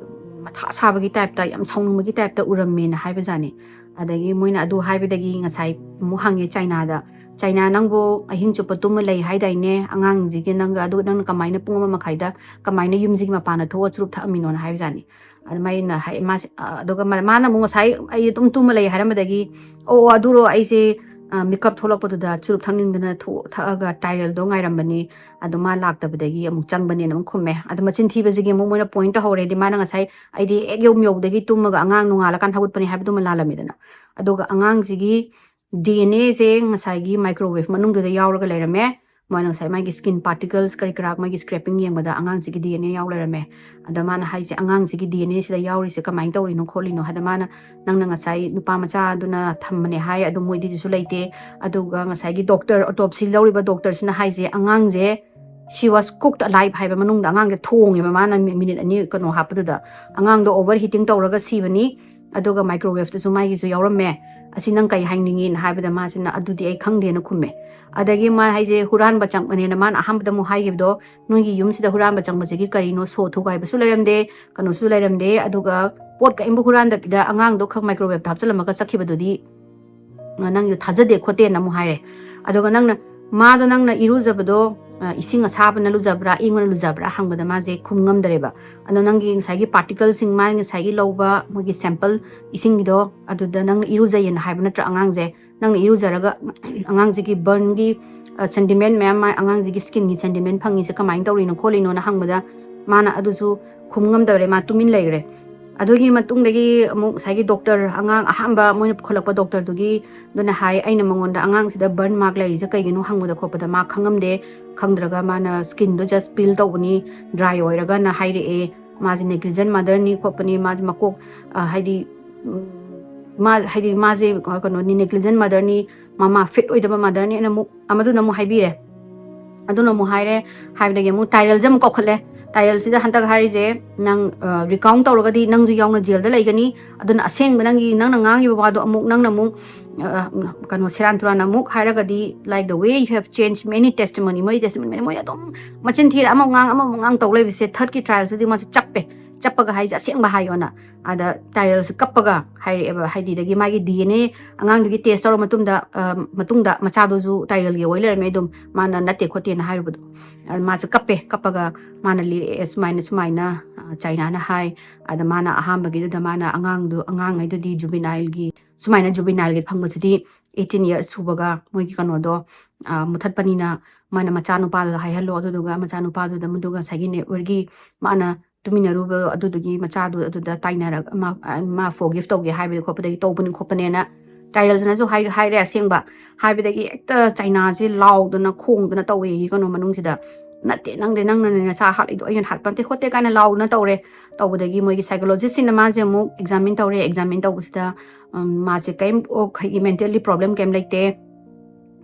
ꯃꯊꯥ ꯁꯥꯕꯒꯤ ꯇꯥꯏꯞꯇ, ꯌꯥꯝ ꯁꯥꯎꯅꯤꯡꯕꯒꯤ ꯇꯥꯏꯞꯇ ꯎꯔꯝꯃꯦꯅ ꯍꯥꯏꯕꯖꯥꯠꯅꯤ꯫ ꯑꯗꯒꯤ ꯃꯣꯏꯅ ꯑꯗꯨ ꯍꯥꯏꯕꯗꯒꯤ ꯉꯁꯥꯏ ꯑꯃꯨꯛ ꯍꯪꯉꯦ ꯆꯥꯏꯅꯥꯗ, "ꯆꯥꯏꯅꯥ, ꯅꯪꯕꯨ ꯑꯍꯤꯡ ꯆꯨꯞꯄ ꯇꯨꯝꯃ ꯂꯩ ꯍꯥꯏꯗꯥꯏꯅꯦ ꯑꯉꯥꯡꯁꯤꯒꯤ, ꯅꯪꯒ ꯑꯗꯨ ꯅꯪꯅ ꯀꯃꯥꯏꯅ ꯄꯨꯡ ꯑꯃ ꯃꯈꯥꯏꯗ ꯀꯃꯥꯏꯅ ꯌꯨꯝꯁꯤꯒꯤ ꯃꯄꯥꯟꯗ ꯊꯣꯛꯑ ꯆꯨꯔꯨꯞ ꯊꯛꯑꯝꯃꯤꯅꯣꯅ?" ꯍꯥꯏꯕꯖꯥꯠꯅꯤ꯫ ꯑꯗꯨꯃꯥꯏꯅ ꯍꯥꯏ, ꯃꯥꯁꯦ, ꯑ, ꯑꯗꯨꯒ ꯃꯥ-, ꯃꯥꯅ ꯑꯃꯨꯛ ꯉꯁꯥꯏ ꯑꯩ ꯑꯗꯨꯝ ꯇꯨꯝꯃ ꯂꯩ ꯍꯥꯏꯔꯝꯕꯗꯒꯤ, "ꯑꯣ, ꯑꯣ, ꯑꯗꯨꯔꯣ, ꯑꯩꯁꯦ, ꯑ, ꯃꯤꯀꯞ ꯊꯣꯛꯂꯛꯄꯗꯨꯗ ꯆꯨꯔꯨꯞ ꯊꯛꯅꯤꯡꯗꯅ ꯊꯣꯛ-, ꯊꯛꯑꯒ ꯇꯥꯏꯔꯦꯜꯗꯣ ꯉꯥꯏꯔꯝꯕꯅꯤ, ꯑꯗꯣ ꯃꯥ ꯂꯥꯛꯇꯕꯗꯒꯤ ꯑꯃꯨꯛ ꯆꯪꯕꯅꯦꯅ" ꯑꯃꯨꯛ ꯈꯨꯝꯃꯦ꯫ ꯑꯗꯣ ꯃꯆꯤꯟ ꯊꯤꯕꯁꯤꯒꯤ ꯑꯃꯨꯛ ꯃꯣꯏꯅ ꯄꯣꯏꯟꯠ ꯇꯧꯍꯧꯔꯦꯗꯤ, ꯃꯥꯅ ꯉꯁꯥꯏ ꯑꯩꯗꯤ ꯍꯦꯛ ꯌꯨꯝ ꯌꯧꯕꯗꯒꯤ ꯇꯨꯝꯃꯒ ꯑꯉꯥꯡ ꯅꯣꯡꯉꯥꯜꯂꯀꯥꯟ ꯍꯧꯒꯠꯄꯅꯤ ꯍꯥꯏꯕꯗꯨꯃ ꯂꯥꯜꯂꯝꯃꯤꯗꯅ꯫ ꯑꯗꯨꯒ ꯑꯉꯥꯡꯁꯤꯒꯤ ꯗꯤ ꯑꯦꯟ ꯑꯦꯁꯦ ꯉꯁꯥꯏꯒꯤ ꯃꯥꯏꯀ꯭ꯔꯣꯋꯦꯚ ꯃꯅꯨꯡꯗꯨꯗ ꯌꯥꯎꯔꯒ ꯂꯩꯔꯝꯃꯦ꯫ ꯃꯣꯏꯅ ꯉꯁꯥꯏ ꯃꯥꯒꯤ ꯁ꯭ꯀꯤꯟ ꯄꯥꯔꯇꯤꯀꯜꯁ ꯀꯔꯤ ꯀꯔꯥ ꯃꯥꯒꯤ ꯁ꯭ꯀ꯭ꯔꯦꯄꯤꯡ ꯌꯦꯡꯕꯗ ꯑꯉꯥꯡꯁꯤꯒꯤ ꯗꯤ ꯑꯦꯟ ꯑꯦ ꯌꯥꯎ ꯂꯩꯔꯝꯃꯦ꯫ ꯑꯗ ꯃꯥꯅ ꯍꯥꯏꯁꯦ, "ꯑꯉꯥꯡꯁꯤꯒꯤ ꯗꯤ ꯑꯦꯟ ꯑꯦꯁꯤꯗ ꯌꯥꯎꯔꯤꯁꯦ ꯀꯃꯥꯏꯅ ꯇꯧꯔꯤꯅꯣ ꯈꯣꯠꯂꯤꯅꯣ?" ꯍꯥꯏꯗ ꯃꯥꯅ, "ꯅꯪꯅ ꯉꯁꯥꯏ ꯅꯨꯄꯥ ꯃꯆꯥꯗꯨꯅ ꯊꯝꯕꯅꯦ ꯍꯥꯏ, ꯑꯗꯨ ꯃꯣꯏꯗꯤꯗꯨꯁꯨ ꯂꯩꯇꯦ꯫ ꯑꯗꯨꯒ ꯉꯁꯥꯏꯒꯤ ꯗꯣꯛꯇꯔ, ꯑꯣꯇꯣꯞꯁꯤ ꯂꯧꯔꯤꯕ ꯗꯣꯛꯇꯔꯁꯤꯅ ꯍꯥꯏꯁꯦ, ꯑꯉꯥꯡꯁꯦ she was cooked alive ꯍꯥꯏꯕ, ꯃꯅꯨꯡꯗ ꯑꯉꯥꯡꯁꯦ ꯊꯣꯡꯉꯦꯕ ꯃꯥꯅ ꯃꯤ-, ꯃꯤꯅꯤꯠ ꯑꯅꯤ ꯀꯩꯅꯣ ꯍꯥꯞꯄꯗꯨꯗ꯫ ꯑꯉꯥꯡꯗꯣ ꯑꯣꯚꯔ ꯍꯤꯇꯤꯡ ꯇꯧꯔꯒ ꯁꯤꯕꯅꯤ, ꯑꯗꯨꯒ ꯃꯥꯏꯀ꯭ꯔꯣꯋꯦꯚꯇꯁꯨ ꯃꯥꯒꯤꯁꯨ ꯌꯥꯎꯔꯝꯃꯦ꯫ ꯑꯁꯤ ꯅꯪ ꯀꯩ ꯍꯥꯏꯅꯤꯡꯉꯤꯅ?" ꯍꯥꯏꯕꯗ ꯃꯥꯁꯤꯅ, "ꯑꯗꯨꯗꯤ ꯑꯩ ꯈꯪꯗꯦꯅ" ꯈꯨꯝꯃꯦ꯫ ꯑꯗꯒꯤ ꯃꯥ ꯍꯥꯏꯁꯦ, "ꯍꯨꯔꯥꯟꯕ ꯆꯪꯕꯅꯦꯅ" ꯃꯥꯅ ꯑꯍꯥꯟꯕꯗ ꯑꯃꯨꯛ ꯍꯥꯏꯈꯤꯕꯗꯣ, "ꯅꯣꯏꯒꯤ ꯌꯨꯝꯁꯤꯗ ꯍꯨꯔꯥꯟꯕ ꯆꯪꯕꯁꯤꯒꯤ ꯀꯔꯤꯅꯣ, ꯁꯣ ꯊꯨꯒꯥꯏꯕꯁꯨ ꯂꯩꯔꯝꯗꯦ, ꯀꯩꯅꯣꯁꯨ ꯂꯩꯔꯝꯗꯦ, ꯑꯗꯨꯒ ꯄꯣꯠ ꯀꯔꯤꯝꯕ ꯍꯨꯔꯥꯟꯗꯕꯤꯗ ꯑꯉꯥꯡꯗꯣ ꯈꯛ ꯃꯥꯏꯀ꯭ꯔꯣꯋꯦꯚꯇ ꯍꯥꯞꯆꯤꯜꯂꯝꯃꯒ ꯆꯠꯈꯤꯕꯗꯨꯗꯤ, ꯑ, ꯅꯪꯁꯨ ꯊꯥꯖꯗꯦ ꯈꯣꯠꯇꯦꯅ" ꯑꯃꯨꯛ ꯍꯥꯏꯔꯦ꯫ ꯑꯗꯨꯒ ꯅꯪꯅ, ꯃꯥꯗꯣ ꯅꯪꯅ ꯏꯔꯨꯖꯕꯗꯣ ꯑ, ꯏꯁꯤꯡ ꯑꯁꯥꯕꯅ ꯂꯨꯖꯕ꯭ꯔꯥ, ꯏꯪꯕꯅ ꯂꯨꯖꯕ꯭ꯔꯥ ꯍꯪꯕꯗ ꯃꯥꯁꯦ ꯈꯨꯝ ꯉꯝꯗ꯭ꯔꯦꯕ꯫ ꯑꯗꯣ ꯅꯪꯒꯤ ꯉꯁꯥꯏꯒꯤ particleꯁꯤꯡ, ꯃꯥꯒꯤ ꯉꯁꯥꯏꯒꯤ ꯂꯧꯕ ꯃꯣꯏꯒꯤ sample ꯏꯁꯤꯡꯒꯤꯗꯣ, ꯑꯗꯨꯗ ꯅꯪꯅ ꯏꯔꯨꯖꯩꯌꯦꯅ ꯍꯥꯏꯕ ꯅꯠꯇ꯭ꯔꯥ ꯑꯉꯥꯡꯁꯦ? ꯅꯪꯅ ꯏꯔꯨꯖꯔꯒ ꯑꯉꯥꯡꯁꯤꯒꯤ burnꯒꯤ, ꯑ, sentiment ꯃꯌꯥꯝ, ꯃꯥ-, ꯑꯉꯥꯡꯁꯤꯒꯤ skinꯒꯤ sentiment ꯐꯪꯉꯤꯁꯦ ꯀꯃꯥꯏꯅ ꯇꯧꯔꯤꯅꯣ ꯈꯣꯠꯂꯤꯅꯣꯅ ꯍꯪꯕꯗ ꯃꯥꯅ ꯑꯗꯨꯁꯨ ꯈꯨꯝ ꯉꯝꯗꯕꯔꯦ, ꯃꯥ ꯇꯨꯃꯤꯟ ꯂꯩꯈ꯭ꯔꯦ꯫ ꯑꯗꯨꯒꯤ ꯃꯇꯨꯡꯗꯒꯤ ꯑꯃꯨꯛ ꯉꯁꯥꯏꯒꯤ doctor, ꯑꯉꯥꯡ ꯑꯍꯥꯟꯕ ꯃꯣꯏꯅ ꯄꯨꯈꯠꯂꯛꯄ doctorꯗꯨꯒꯤ ꯑꯗꯨꯅ ꯍꯥꯏ, ꯑꯩꯅ ꯃꯉꯣꯟꯗ ꯑꯉꯥꯡꯁꯤꯗ burn mark ꯂꯩꯔꯤꯁꯦ ꯀꯩꯒꯤꯅꯣ ꯍꯪꯕꯗ ꯈꯣꯠꯄꯗ ꯃꯥ ꯈꯪꯉꯝꯗꯦ, ꯈꯪꯗ꯭ꯔꯒ ꯃꯥꯅ skinꯗꯣ just peel ꯇꯧꯕꯅꯤ, dry ꯑꯣꯏꯔꯒꯅ ꯍꯥꯏꯔꯛꯑꯦ꯫ ꯃꯥꯁꯦ negligent motherꯅꯤ ꯈꯣꯠꯄꯅꯤ, ꯃꯥꯁꯦ ꯃꯀꯣꯛ, ꯑ, ꯍꯥꯏꯗꯤ, ꯎꯝ, ꯃꯥ, ꯍꯥꯏꯗꯤ ꯃꯥꯁꯦ, ꯑ, ꯀꯩꯅꯣꯅꯤ, negligent motherꯅꯤ, ꯃꯃꯥ fit ꯑꯣꯏꯗꯕ motherꯅꯤ ꯑꯅ ꯑꯃꯨꯛ ꯑꯃꯗꯨꯅ ꯑꯃꯨꯛ ꯍꯥꯏꯕꯤꯔꯦ꯫ ꯑꯗꯨꯅ ꯑꯃꯨꯛ ꯍꯥꯏꯔꯦ, ꯍꯥꯏꯕꯗꯒꯤ ꯑꯃꯨꯛ Tyrellꯁꯦ ꯑꯃꯨꯛ ꯀꯧꯈꯠꯂꯦ꯫ Tyrellꯁꯤꯗ ꯍꯟꯗꯛ ꯍꯥꯏꯔꯤꯁꯦ, ꯅꯪ, ꯑ, recount ꯇꯧꯔꯒꯗꯤ ꯅꯪꯁꯨ ꯌꯥꯎꯅ jailꯗ ꯂꯩꯒꯅꯤ꯫ ꯑꯗꯨꯅ ꯑꯁꯦꯡꯕ ꯅꯪꯒꯤ, ꯅꯪꯅ ꯉꯥꯡꯉꯤꯕ ꯋꯥꯗꯣ ꯑꯃꯨꯛ ꯅꯪꯅ ꯑꯃꯨꯛ, ꯑ, ꯀꯩꯅꯣ, ꯁꯦꯔꯥꯟ ꯇꯨꯔꯥꯟ ꯑꯃꯨꯛ ꯍꯥꯏꯔꯒꯗꯤ, like the way you have changed many testimony, ꯃꯣꯏ testimony, ꯃꯣꯏ ꯑꯗꯨꯝ ꯃꯆꯤꯟ ꯊꯤꯔ ꯑꯃ ꯉꯥꯡ, ꯑꯃ ꯉꯥꯡ ꯇꯧ ꯂꯩꯕꯁꯦ, thirdꯀꯤ trialꯁꯤꯗꯤ ꯃꯥꯁꯦ ꯆꯞꯄꯦ꯫ ꯆꯞꯄꯒ ꯍꯥꯏꯁꯦ ꯑꯁꯦꯡꯕ ꯍꯥꯏꯌꯣꯅ꯫ ꯑꯗ Tyrellꯁꯦ ꯀꯞꯄꯒ ꯍꯥꯏꯔꯛꯑꯦꯕ, ꯍꯥꯏꯗꯤ, ꯑꯗꯒꯤ ꯃꯥꯒꯤ DNA, ꯑꯉꯥꯡꯗꯨꯒꯤ test ꯇꯧꯔ ꯃꯇꯨꯡꯗ, ꯑ, ꯃꯇꯨꯡꯗ ꯃꯆꯥꯗꯨꯁꯨ Tyrellꯒꯤ ꯑꯣꯏ ꯂꯩꯔꯝꯃꯦ, ꯑꯗꯨꯝ ꯃꯥꯅ ꯅꯠꯇꯦ ꯈꯣꯠꯇꯦꯅ ꯍꯥꯏꯔꯨꯕꯗꯣ꯫ ꯑ, ꯃꯥꯁꯦ ꯀꯞꯄꯦ, ꯀꯞꯄꯒ ꯃꯥꯅ ꯂꯤꯔꯛꯑꯦ, ꯁꯨꯃꯥꯏꯅ, ꯁꯨꯃꯥꯏꯅ, ꯑ, Chinaꯅ ꯍꯥꯏ꯫ ꯑꯗ ꯃꯥꯅ ꯑꯍꯥꯟꯕꯒꯤꯗꯨꯗ ꯃꯥꯅ ꯑꯉꯥꯡꯗꯨ, ꯑꯉꯥꯡꯉꯩꯗꯨꯗꯤ juvenileꯒꯤ, ꯁꯨꯃꯥꯏꯅ juvenileꯒꯤ ꯐꯪꯕꯁꯤꯗꯤ eighteen years ꯁꯨꯕꯒ ꯃꯣꯏꯒꯤ ꯀꯩꯅꯣꯗꯣ, ꯑ, ꯃꯨꯊꯠꯄꯅꯤꯅ ꯃꯥꯅ ꯃꯆꯥꯅꯨꯄꯥꯗꯨꯗ ꯍꯥꯏꯍꯜꯂꯣ, ꯑꯗꯨꯗꯨꯒ ꯃꯆꯥꯅꯨꯄꯥꯗꯨꯗ ꯃꯗꯨꯒ ꯉꯁꯥꯏꯒꯤ neighbourꯒꯤ ꯃꯥꯅ ꯇꯨꯃꯤꯟꯅꯔꯨꯕ ꯑꯗꯨꯗꯨꯒꯤ ꯃꯆꯥꯗꯨ ꯑꯗꯨꯗ ꯇꯥꯏꯅꯔꯒ ꯃꯥ, ꯃꯥ forgive ꯇꯧꯒꯦ ꯍꯥꯏꯕꯗꯤ ꯈꯣꯠꯄꯗꯒꯤ ꯇꯧꯕꯅꯤ ꯈꯣꯠꯄꯅꯦꯅ Tyrellꯁꯤꯅꯁꯨ ꯍꯥꯏ-, ꯍꯥꯏꯔꯦ ꯑꯁꯦꯡꯕ꯫ ꯍꯥꯏꯕꯗꯒꯤ ꯍꯦꯛꯇ Chinaꯁꯦ ꯂꯥꯎꯗꯅ ꯈꯣꯡꯗꯅ ꯇꯧꯋꯦ ꯀꯩꯅꯣ ꯃꯅꯨꯡꯁꯤꯗ꯫ "ꯅꯠꯇꯦ, ꯅꯪꯗꯤ, ꯅꯪꯅꯅꯦ ꯅꯁꯥ ꯍꯥꯠꯂꯤꯗꯣ, ꯑꯩꯅ ꯍꯥꯠꯄ ꯅꯠꯇꯦ ꯈꯣꯠꯇꯦ" ꯀꯥꯏꯅ ꯂꯥꯎꯗꯅ ꯇꯧꯔꯦ꯫ ꯇꯧꯕꯗꯒꯤ ꯃꯣꯏꯒꯤ psychologistꯁꯤꯡꯅ ꯃꯥꯁꯦ ꯑꯃꯨꯛ examine ꯇꯧꯔꯦ꯫ Examine ꯇꯧꯕꯁꯤꯗ, ꯎꯝ, ꯃꯥꯁꯦ ꯀꯔꯤꯝ, ꯑꯣ, ꯑꯩꯈꯣꯏꯒꯤ mentally problem ꯀꯔꯤꯝ ꯂꯩꯇꯦ꯫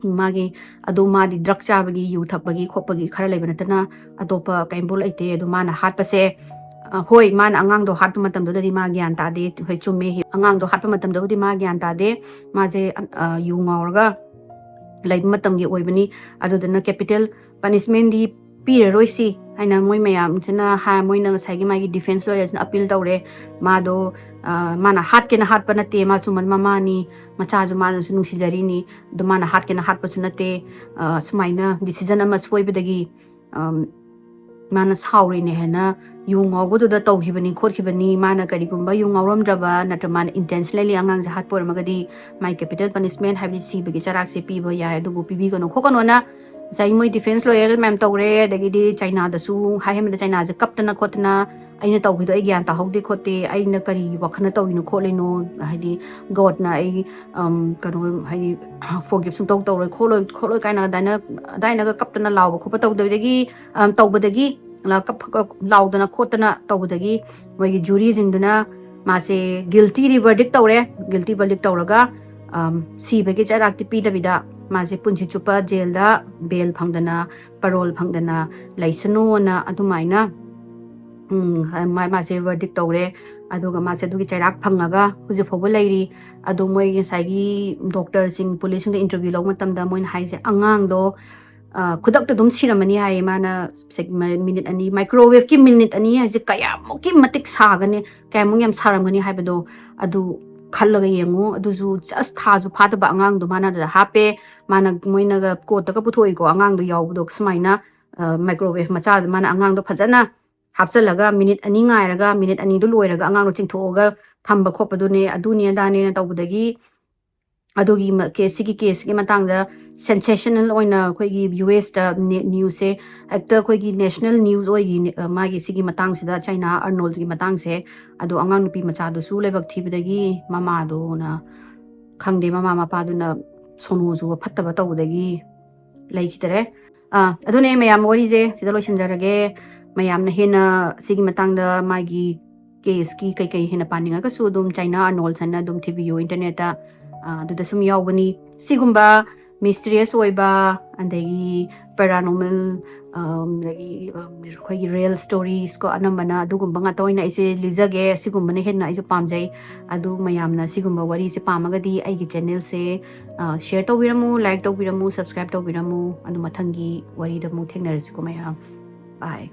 ꯃꯥꯒꯤ, ꯑꯗꯨ ꯃꯥꯗꯤ drug ꯆꯥꯕꯒꯤ, ꯌꯨ ꯊꯛꯄꯒꯤ ꯈꯣꯠꯄꯒꯤ ꯈꯔ ꯂꯩꯕ ꯅꯠꯇꯅ ꯑꯇꯣꯞꯄ ꯀꯔꯤꯝꯐꯥꯎ ꯂꯩꯇꯦ꯫ ꯑꯗꯨ ꯃꯥꯅ ꯍꯥꯠꯄꯁꯦ, ꯑ, ꯍꯣꯏ, ꯃꯥꯅ ꯑꯉꯥꯡꯗꯣ ꯍꯥꯠꯄ ꯃꯇꯝꯗꯨꯗꯗꯤ ꯃꯥ ꯒ꯭ꯌꯥꯟ ꯇꯥꯗꯦ꯫ ꯍꯣꯏ, ꯆꯨꯝꯃꯦ꯫ ꯑꯉꯥꯡꯗꯣ ꯍꯥꯠꯄ ꯃꯇꯝꯗꯕꯨꯗꯤ ꯃꯥ ꯒ꯭ꯌꯥꯟ ꯇꯥꯗꯦ꯫ ꯃꯥꯁꯦ, ꯑ, ꯌꯨ ꯉꯥꯎꯔꯒ ꯂꯩꯕ ꯃꯇꯝꯒꯤ ꯑꯣꯏꯕꯅꯤ꯫ ꯑꯗꯨꯗꯨꯅ capital punishmentꯗꯤ ꯄꯤꯔꯔꯣꯏꯁꯤ ꯍꯥꯏꯅ ꯃꯣꯏ ꯃꯌꯥꯝꯁꯤꯅ ꯍꯥꯏ꯫ ꯃꯣꯏꯅ ꯉꯁꯥꯏꯒꯤ ꯃꯥꯒꯤ ꯗꯤꯐꯦꯟꯁ ꯂꯣꯌꯔꯁꯤꯅ ꯑꯄꯤꯜ ꯇꯧꯔꯦ꯫ ꯃꯥꯗꯣ ꯃꯥꯅ ꯍꯥꯠꯀꯦꯅ ꯍꯥꯠꯄ ꯅꯠꯇꯦ, ꯃꯥꯁꯨ ꯃꯃꯥꯅꯤ, ꯃꯆꯥꯁꯨ ꯃꯥꯅꯁꯨ ꯅꯨꯡꯁꯤꯖꯔꯤꯅꯤ꯫ ꯑꯗꯣ ꯃꯥꯅ ꯍꯥꯠꯀꯦꯅ ꯍꯥꯠꯄꯁꯨ ꯅꯠꯇꯦ꯫ ꯁꯨꯃꯥꯏꯅ ꯗꯤꯁꯤꯖꯟ ꯑꯃ ꯁꯣꯏꯕꯗꯒꯤ ꯃꯥꯅ ꯁꯥꯎꯔꯤꯅꯦ ꯍꯥꯏꯅ ꯌꯨ ꯉꯥꯎꯕꯗꯨꯗ ꯇꯧꯈꯤꯕꯅꯤ ꯈꯣꯠꯈꯤꯕꯅꯤ꯫ ꯃꯥꯅ ꯀꯔꯤꯒꯨꯝꯕ ꯌꯨ ꯉꯥꯎꯔꯝꯗ꯭ꯔꯕ ꯅꯠꯇ꯭ꯔ ꯃꯥꯅ ꯏꯟꯇꯦꯟꯁꯅꯦꯜꯂꯤ ꯑꯉꯥꯡꯁꯦ ꯍꯥꯠꯄ ꯑꯣꯏꯔꯝꯃꯒꯗꯤ ꯃꯥꯏ ꯀꯦꯄꯤꯇꯦꯜ ꯄꯅꯤꯁꯃꯦꯟ ꯍꯥꯏꯕꯗꯤ ꯁꯤꯕꯒꯤ ꯆꯩꯔꯥꯛꯁꯦ ꯄꯤꯕ ꯌꯥꯏ, ꯑꯗꯨꯕꯨ ꯄꯤꯕꯤꯒꯅꯨ ꯈꯣꯠꯀꯅꯣꯅ ꯉꯁꯥꯏꯒꯤ ꯃꯣꯏ ꯗꯤꯐꯦꯟꯁ ꯂꯣꯌꯔ ꯃꯌꯥꯝ ꯇꯧꯔꯦ꯫ ꯑꯗꯒꯤꯗꯤ ꯆꯥꯏꯅꯥꯗꯁꯨ ꯍꯥꯏꯍꯟꯕꯗ ꯆꯥꯏꯅꯥꯁꯦ ꯀꯞꯇꯅ ꯈꯣꯠꯇꯅ ꯑꯩꯅ ꯇꯧꯈꯤꯗꯣ ꯑꯩ ꯒ꯭ꯌꯥꯟ ꯇꯥꯍꯧꯗꯦ ꯈꯣꯠꯇꯦ, ꯑꯩꯅ ꯀꯔꯤ ꯋꯥꯈꯜꯅ ꯇꯧꯔꯤꯅꯣ ꯈꯣꯠꯂꯤꯅꯣ, ꯍꯥꯏꯗꯤ ꯒꯣꯗꯅ ꯑꯩ ꯀꯩꯅꯣ ꯍꯥꯏꯗꯤ ꯐꯣꯔꯒꯤꯞ ꯁꯨꯡꯇꯧ ꯇꯧꯔꯣꯏ ꯈꯣꯠꯂꯣꯏ ꯈꯣꯠꯂꯣꯏ ꯀꯥꯏꯅ ꯑꯗꯨꯃꯥꯏꯅ ꯑꯗꯨꯃꯥꯏꯅꯒ ꯀꯞꯇꯅ ꯂꯥꯎꯕ ꯈꯣꯠꯄ ꯇꯧꯗꯕꯗꯒꯤ ꯇꯧꯕꯗꯒꯤ ꯂꯥꯎꯗꯅ ꯈꯣꯠꯇꯅ ꯇꯧꯕꯗꯒꯤ ꯃꯣꯏꯒꯤ ꯖꯨꯔꯤꯁꯤꯡꯗꯨꯅ ꯃꯥꯁꯦ ꯒꯤꯜꯇꯤꯗꯤ ꯕꯔꯗꯤꯛ ꯇꯧꯔꯦ꯫ ꯒꯤꯜꯇꯤ ꯕꯔꯗꯤꯛ ꯇꯧꯔꯒ ꯁꯤꯕꯒꯤ ꯆꯩꯔꯥꯛꯇꯤ ꯄꯤꯗꯕꯤꯗ ꯃꯥꯁꯦ ꯄꯨꯟꯁꯤ ꯆꯨꯞꯄ ꯖꯦꯜꯗ ꯕꯦꯜ ꯐꯪꯗꯅ ꯄꯔꯣꯜ ꯐꯪꯗꯅ ꯂꯩꯁꯅꯨꯅ ꯑꯗꯨꯃꯥꯏꯅ ꯃꯥꯁꯦ ꯕꯔꯗꯤꯛ ꯇꯧꯔꯦ꯫ ꯑꯗꯨꯒ ꯃꯥꯁꯦ ꯑꯗꯨꯒꯤ ꯆꯩꯔꯥꯛ ꯐꯪꯉꯒ ꯍꯧꯖꯤꯛ ꯐꯥꯎꯕ ꯂꯩꯔꯤ꯫ ꯑꯗꯣ ꯃꯣꯏ ꯉꯁꯥꯏꯒꯤ ꯗꯣꯛꯇꯔꯁꯤꯡ ꯄꯨꯂꯤꯁꯁꯤꯡꯗ ꯏꯟꯇꯔꯚ꯭ꯌꯨ ꯂꯧꯕ ꯃꯇꯝꯗ ꯃꯣꯏꯅ ꯍꯥꯏꯁꯦ ꯑꯉꯥꯡꯗꯣ ꯈꯨꯗꯛꯇ ꯑꯗꯨꯝ ꯁꯤꯔꯝꯃꯅꯤ ꯍꯥꯏꯌꯦ꯫ ꯃꯥꯅ ꯃꯤꯅꯤꯠ ꯑꯅꯤ, ꯃꯥꯏꯀ꯭ꯔꯣꯋꯦꯞꯀꯤ ꯃꯤꯅꯤꯠ ꯑꯅꯤ ꯍꯥꯏꯁꯦ ꯀꯌꯥꯃꯨꯛꯀꯤ ꯃꯇꯤꯛ ꯁꯥꯒꯅꯤ, ꯀꯌꯥꯃꯨꯛ ꯌꯥꯝ ꯁꯥꯔꯝꯒꯅꯤ ꯍꯥꯏꯕꯗꯣ ꯑꯗꯨ ꯈꯜꯂꯒ ꯌꯦꯡꯉꯨ꯫ ꯑꯗꯨꯁꯨ ꯖꯁ ꯊꯥꯁꯨ ꯐꯥꯗꯕ ꯑꯉꯥꯡꯗꯣ ꯃꯥꯅ ꯑꯗꯨꯗ ꯍꯥꯞꯄꯦ꯫ ꯃꯥꯅ ꯃꯣꯏꯅꯒ ꯀꯣꯔꯠꯇꯒ ꯄꯨꯊꯣꯛꯏꯀꯣ ꯑꯉꯥꯡꯗꯣ ꯌꯥꯎꯕꯗꯣ ꯁꯨꯃꯥꯏꯅ ꯃꯥꯏꯀ꯭ꯔꯣꯋꯦꯞ ꯃꯆꯥꯗ ꯃꯥꯅ ꯑꯉꯥꯡꯗꯣ ꯐꯖꯅ ꯍꯥꯞꯆꯜꯂꯒ ꯃꯤꯅꯤꯠ ꯑꯅꯤ ꯉꯥꯏꯔꯒ ꯃꯤꯅꯤꯠ ꯑꯅꯤꯗꯨ ꯂꯣꯏꯔꯒ ꯑꯉꯥꯡꯗꯣ ꯆꯤꯡꯊꯣꯛꯑꯒ ꯊꯝꯕ ꯈꯣꯠꯄꯗꯨꯅꯦ ꯑꯗꯨꯅꯦ ꯑꯗꯥꯅꯦꯅ ꯇꯧꯕꯗꯒꯤ ꯑꯗꯨꯒꯤ ꯀꯦꯁ ꯁꯤꯒꯤ ꯀꯦꯁꯁꯤꯒꯤ ꯃꯇꯥꯡꯗ ꯁꯦꯟꯁꯦꯁꯅꯦꯜ ꯑꯣꯏꯅ ꯑꯩꯈꯣꯏꯒꯤ ꯌꯨ ꯑꯦꯁꯇ ꯅ꯭ꯌꯨꯁꯁꯦ ꯍꯦꯛꯇ ꯑꯩꯈꯣꯏꯒꯤ ꯅꯦꯁꯅꯦꯜ ꯅ꯭ꯌꯨꯁ ꯑꯣꯏꯈꯤ꯫ ꯃꯥꯒꯤ ꯁꯤꯒꯤ ꯃꯇꯥꯡꯁꯤꯗ ꯆꯩꯅꯥ ꯑꯔꯅꯣꯜꯒꯤ ꯃꯇꯥꯡꯁꯦ꯫ ꯑꯗꯣ ꯑꯉꯥꯡ ꯅꯨꯄꯤ ꯃꯆꯥꯗꯨꯁꯨ ꯂꯥꯏꯕꯛ ꯊꯤꯕꯗꯒꯤ ꯃꯃꯥꯗꯨꯅ ꯈꯪꯗꯦ, ꯃꯃꯥ ꯃꯄꯥꯗꯨꯅ ꯁꯣꯅꯣ ꯆꯨꯕ ꯐꯠꯇꯕ ꯇꯧꯕꯗꯒꯤ ꯂꯩꯈꯤꯗꯔꯦ꯫ ꯑꯥ, ꯑꯗꯨꯅꯦ ꯃꯌꯥꯝ ꯋꯥꯔꯤꯁꯦ ꯁꯤꯗ ꯂꯣꯏꯁꯤꯟꯖꯔꯒꯦ꯫ ꯃꯌꯥꯝꯅ ꯍꯦꯟꯅ ꯁꯤꯒꯤ ꯃꯇꯥꯡꯗ ꯃꯥꯒꯤ ꯀꯦꯁꯀꯤ ꯀꯩꯀꯩ ꯍꯦꯟꯅ ꯄꯥꯅꯤꯡꯉꯒꯁꯨ ꯑꯗꯨꯝ ꯆꯩꯅꯥ ꯑꯔꯅꯣꯜꯁ ꯍꯥꯏꯅ ꯑꯗꯨꯝ ꯊꯤꯕꯤꯌꯨ ꯏꯟꯇꯔꯅꯦꯠꯇ꯫ ꯑꯗꯨꯗ ꯁꯨꯝ ꯌꯥꯎꯕꯅꯤ꯫ ꯁꯤꯒꯨꯝꯕ ꯃꯤꯁꯇ꯭ꯔꯤꯌꯁ ꯑꯣꯏꯕ ꯑꯗꯒꯤ ꯄꯦꯔꯥꯅꯣꯃꯦꯜ ꯑꯗꯒꯤ ꯑꯩꯈꯣꯏꯒꯤ ꯔꯤꯌꯦꯜ ꯁ꯭ꯇꯣꯔꯤꯁꯀꯣ, ꯑꯅꯝꯕꯅ ꯑꯗꯨꯒꯨꯝꯕ ꯉꯥꯛꯇ ꯑꯣꯏꯅ ꯑꯩꯁꯦ ꯂꯤꯖꯒꯦ꯫ ꯁꯤꯒꯨꯝꯕꯅ ꯍꯦꯟꯅ ꯑꯩꯁꯨ ꯄꯥꯝꯖꯩ꯫ ꯑꯗꯨ ꯃꯌꯥꯝꯅ ꯁꯤꯒꯨꯝꯕ ꯋꯥꯔꯤꯁꯦ ꯄꯥꯝꯃꯒꯗꯤ ꯑꯩꯒꯤ ꯆꯦꯅꯦꯜꯁꯦ ꯁꯤꯌꯔ ꯇꯧꯕꯤꯔꯝꯃꯨ, ꯂꯥꯏꯛ ꯇꯧꯕꯤꯔꯝꯃꯨ, ꯁꯕꯁꯀ꯭ꯔꯥꯏꯕ ꯇꯧꯕꯤꯔꯝꯃꯨ꯫ ꯑꯗꯨ ꯃꯊꯪꯒꯤ ꯋꯥꯔꯤꯗ ꯑꯃꯨꯛ ꯊꯦꯡꯅꯔꯁꯤꯀꯣ ꯃꯌꯥꯝ꯫ ꯕꯥꯏ꯫